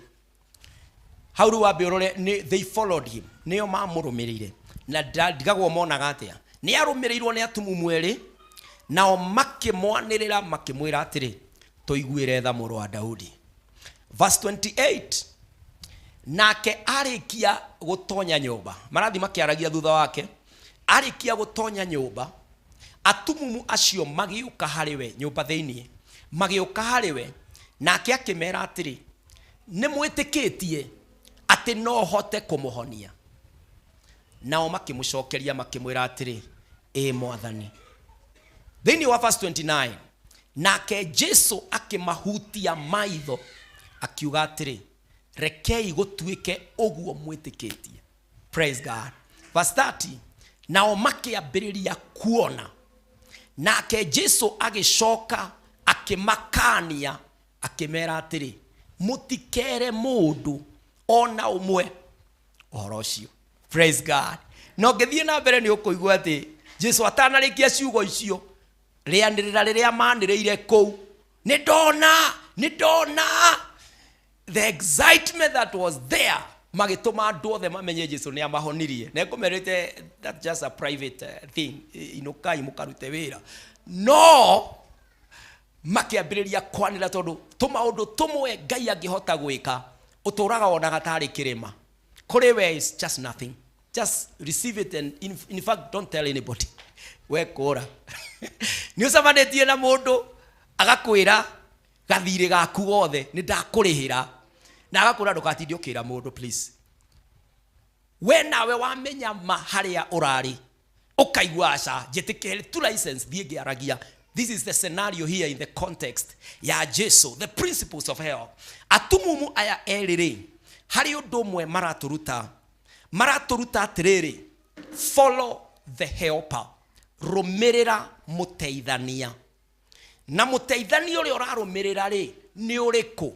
Hau rĩu wambe ũrore nĩ they followed him, nĩo mamũrũmĩrĩire. Na ndigagwo monaga atĩa? Nĩ arũmĩrĩirwo nĩ atumumu erĩ, nao makĩmwanĩrĩra makĩmwĩra atĩrĩ, tũiguĩre tha mũrũ wa Daudi. Verse 28, nake arĩkia gũtonya nyũmba, marathiĩ makĩaragia thutha wake, arĩkia gũtonya nyũmba, atumumu acio magĩũka harĩ we nyũmba thĩinĩ, magĩũka harĩ we, nake akĩmera atĩrĩ, nĩ mwĩtĩkĩtie atĩ no hote kũmũhonia? Nao makĩmũcokeria makĩmwĩra atĩrĩ, ĩ Mwathani. Thĩinĩ wa verse 29, nake Jesu akĩmahutia maitho akiuga atĩrĩ, rekei gũtuĩke ũguo mwĩtĩkĩtie. Praise God. Verse 30, nao makĩambĩrĩria kuona. Nake Jesu agĩcoka akĩmakania akĩmera atĩrĩ, mũtikere mũndũ ona ũmwe ũhoro ũcio. Praise God. Na ũngĩthiĩ na mbere nĩ ũkũigua atĩ Jesu atanarĩkia ciugo icio, rĩanĩrĩra rĩrĩa manĩrĩire kũu, nĩ ndona, nĩ ndona, the excitement that was there magĩtũma andũ othe mamenye Jesu nĩ amahonirie. Na ngũmerĩte that's just a private thing, inũkai mũkarute wĩra. No makĩambĩrĩria kwanĩra tondũ tũmaũndũ tũmwe Ngai angĩhota gwĩka ũtũraga wonaga tarĩ kĩrĩma. Kũrĩ we is just nothing. Just receive it and in fact don't tell anybody. We kũra. Nĩ ũcemanĩtie na mũndũ agakwĩra gathirĩ gaku gothe nĩ ndakũrĩhĩra, na agakwĩra ndũgatinde ũkĩra mũndũ please. We nawe wamenya ma harĩa ũrarĩ ũkaigua aca njĩtĩkĩre tu license thiĩ ngĩaragia. This is the scenario here in the context ya Jesu, the principles of help. Atumumu aya erĩ rĩ, harĩ ũndũ ũmwe maratũruta. Maratũruta atĩrĩrĩ, follow the helper, rũmĩrĩra mũteithania. Na mũteithania ũrĩa ũrarũmĩrĩra rĩ, nĩ ũrĩkũ?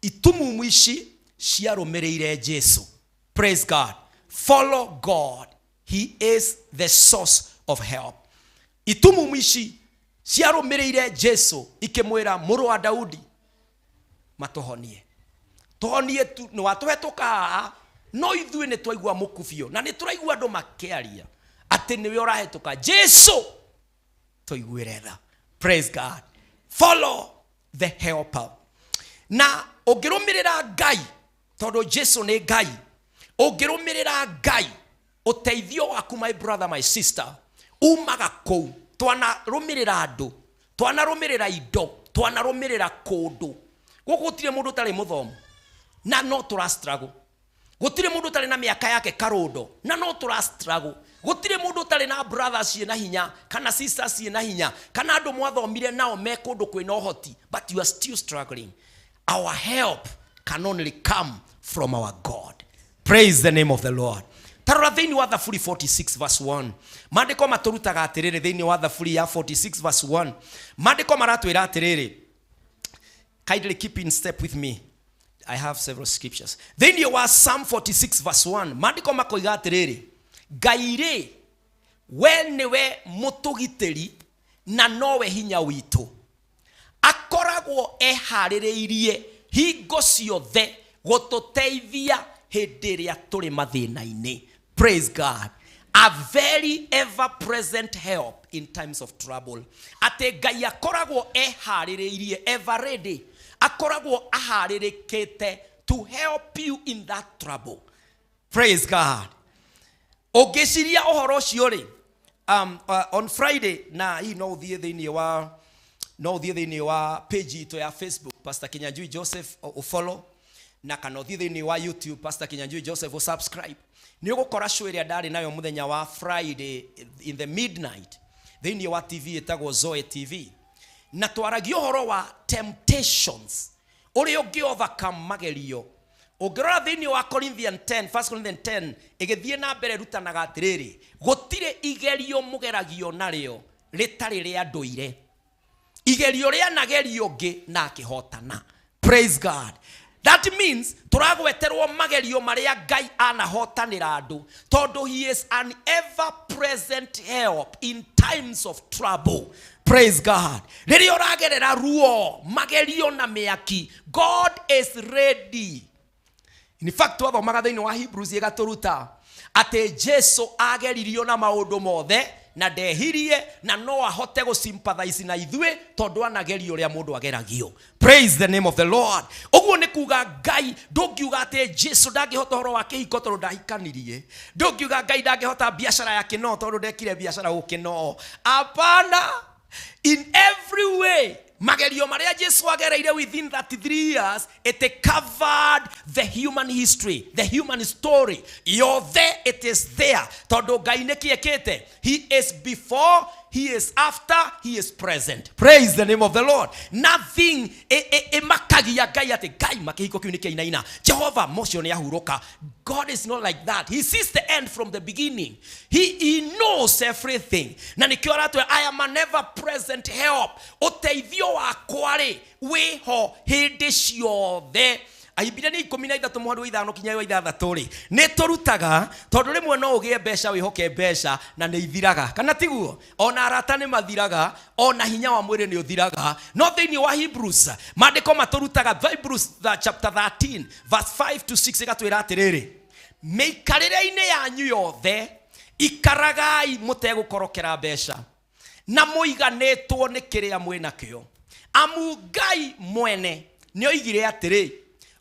Itumumu ici ciarũmĩrĩire Jesu. Praise God. Follow God. He is the source of help. Itumumu ici ciarũmĩrĩire Jesu ikĩmwĩra mũrũ wa Daudi matũhonie. Tũhonie tu, nĩ watũhetũka haha, no ithuĩ nĩ twaigua mũkubio na nĩ tũraigua andũ makĩaria atĩ nĩwe ũrahetũka. Jesu tũiguĩre tha. Praise God. Follow the helper. Na ũngĩrũmĩrĩra Ngai, tondũ Jesu nĩ Ngai, ũngĩrũmĩrĩra Ngai, ũteithio waku my brother, my sister, umaga kũu. Twanarũmĩrĩra andũ, twanarũmĩrĩra indo, twanarũmĩrĩra kũndũ. Gũkũ gũtirĩ mũndũ ũtarĩ mũthomu na no tũra struggle. Gũtirĩ mũndũ ũtarĩ na mĩaka yake karũndo na no tũra struggle. Gũtirĩ mũndũ ũtarĩ na brothers ciĩna hinya kana sisters ciĩna hinya kana andũ mwathomire nao me kũndũ kwĩna ũhoti, but you are still struggling. Our help can only come from our God. Praise the name of the Lord. Tarora thĩinĩ wa Thaburi 46 verse 1. Maandĩko matũrutaga atĩrĩrĩ thĩinĩ wa Thaburi ya 46 verse 1. Maandĩko maratwĩra atĩrĩrĩ, kindly keep in step with me. I have several scriptures. Thĩinĩ wa Psalm 46 verse 1, maandĩko makoiga atĩrĩrĩ, Ngai rĩ, we nĩwe mũtũgitĩri na nowe hinya witũ. Akoragwo eharĩrĩirie hingo ciothe gũtũteithia hĩndĩ ĩrĩa tũrĩ mathĩna-inĩ. Praise God. A very ever present help in times of trouble. Atĩ Ngai akoragwo eharĩrĩirie, ever ready, akoragwo aharĩrĩkĩte to help you in that trouble. Praise God. Ũngĩciria ũhoro ũcio rĩ, on Friday, na hii no ũthiĩ thĩinĩ wa, no ũthiĩ thĩinĩ wa page itũ ya Facebook, Pastor Kinyanjui Joseph, ũfollow, na kana ũthiĩ thĩinĩ wa YouTube, Pastor Kinyanjui Joseph, ũsubscribe. Nĩ ũgũkora show ĩrĩa ndarĩ nayo mũthenya wa Friday in the midnight thĩinĩ wa TV ĩtagwo Zoe TV. Na twaragia ũhoro wa temptations, ũrĩa ũngĩ overcome magerio. Ũngĩrora thĩinĩ wa Corinthians 10, 1 Corinthians 10, ĩgĩthiĩ na mbere ĩrutanaga atĩrĩrĩ, gũtirĩ igerio mũgeragio narĩo rĩtarĩ rĩa ndũire. Igerio rĩanagerio ngĩ na akĩhotana. Praise God. That means tũragweterwo magerio marĩa Ngai anahotanĩra andũ, tondũ he is an ever present help in times of trouble. Praise God. Rĩrĩa ũragerera ruo, magerio na mĩaki, God is ready. In fact, twathomaga thĩinĩ wa Hebrews ĩgatũruta atĩ Jesu ageririo na maũndũ mothe na ndehirie, na no ahote gũsympathize na ithuĩ tondũ anagerio ũrĩa mũndũ ageragio. Praise the name of the Lord. Ũguo nĩ kuga Ngai, ndũngiuga atĩ Jesu ndangĩhota ũhoro wa kĩhiko tondũ ndahikanirie. Ndũngiuga Ngai ndangĩhota biacara ya kĩno tondũ ndekire biacara gũkĩno. Hapana. In every way, magerio marĩa Jesu agereire within 33 years, it covered the human history, the human story yothe. It is there tondũ Ngai nĩkĩ ekĩte? He is before, he is after, he is present. Praise the name of the Lord. Nothing ĩmakagia Ngai atĩ Ngai makĩhiko kĩu nĩ kĩainaina, Jehova mocio nĩ ahurũka. God is not like that. He sees the end from the beginning. He knows everything. Na nĩkĩo aratwĩra, "I am an ever present help." Ũteithio wakwa rĩ, wĩho hĩndĩ ciothe. Ahimbirania 13 mũhari wa 5 kinya wa 6 rĩ, nĩ tũrutaga tondũ rĩmwe no ũgĩe mbeca, wĩhoke mbeca na nĩ ithiraga, kana tiguo? Ona arata nĩ mathiraga, ona hinya wa mwĩrĩ nĩ ũthiraga. No thĩinĩ wa Hebrews, maandĩko matũrutaga, Hebrews the chapter 13 verse 5 to 6, ĩgatwĩra atĩrĩrĩ, mĩikarĩre-inĩ yanyu yothe ikaragai mũtegũkorokera mbeca na mũiganĩtwo nĩ kĩrĩa mwĩ nakĩo, amu Ngai mwene nĩ oigire atĩrĩ,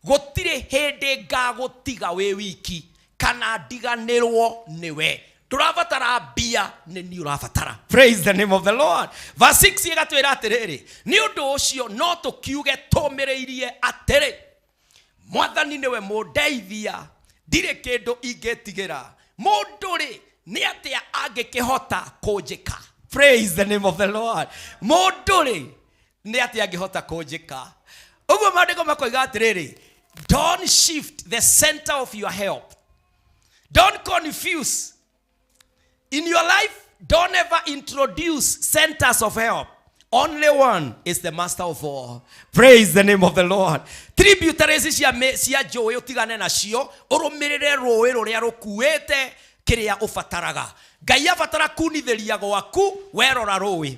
'Gũtirĩ hĩndĩ ngagũtiga wĩ wiki kana ndiganĩrwo nĩwe.' Ndũrabatara mbia, nĩ niĩ ũrabatara. Praise the name of the Lord. Verse 6 ĩgatwĩra atĩrĩrĩ, nĩ ũndũ ũcio no tũkiuge tũmĩrĩirie atĩrĩ, 'Mwathani nĩwe mũndeithia, ndirĩ kĩndũ ingĩtigĩra. Mũndũ rĩ, nĩ atĩa angĩkĩhota kũnjĩka?' Praise the name of the Lord. Mũndũ rĩ, nĩ atĩa angĩhota kũnjĩka? Ũguo maandĩko makoiga atĩrĩrĩ, don't shift the center of your help. Don't confuse in your life. Don't ever introduce centers of help. Only one is the master of all. Praise the name of the Lord. Tributaries cia njũĩ ũtigane nacio, ũrũmĩrĩre rũĩ rũrĩa rũkuĩte kĩrĩa ũbataraga. Ngai abatara kunithĩria gwaku, werora rũĩ.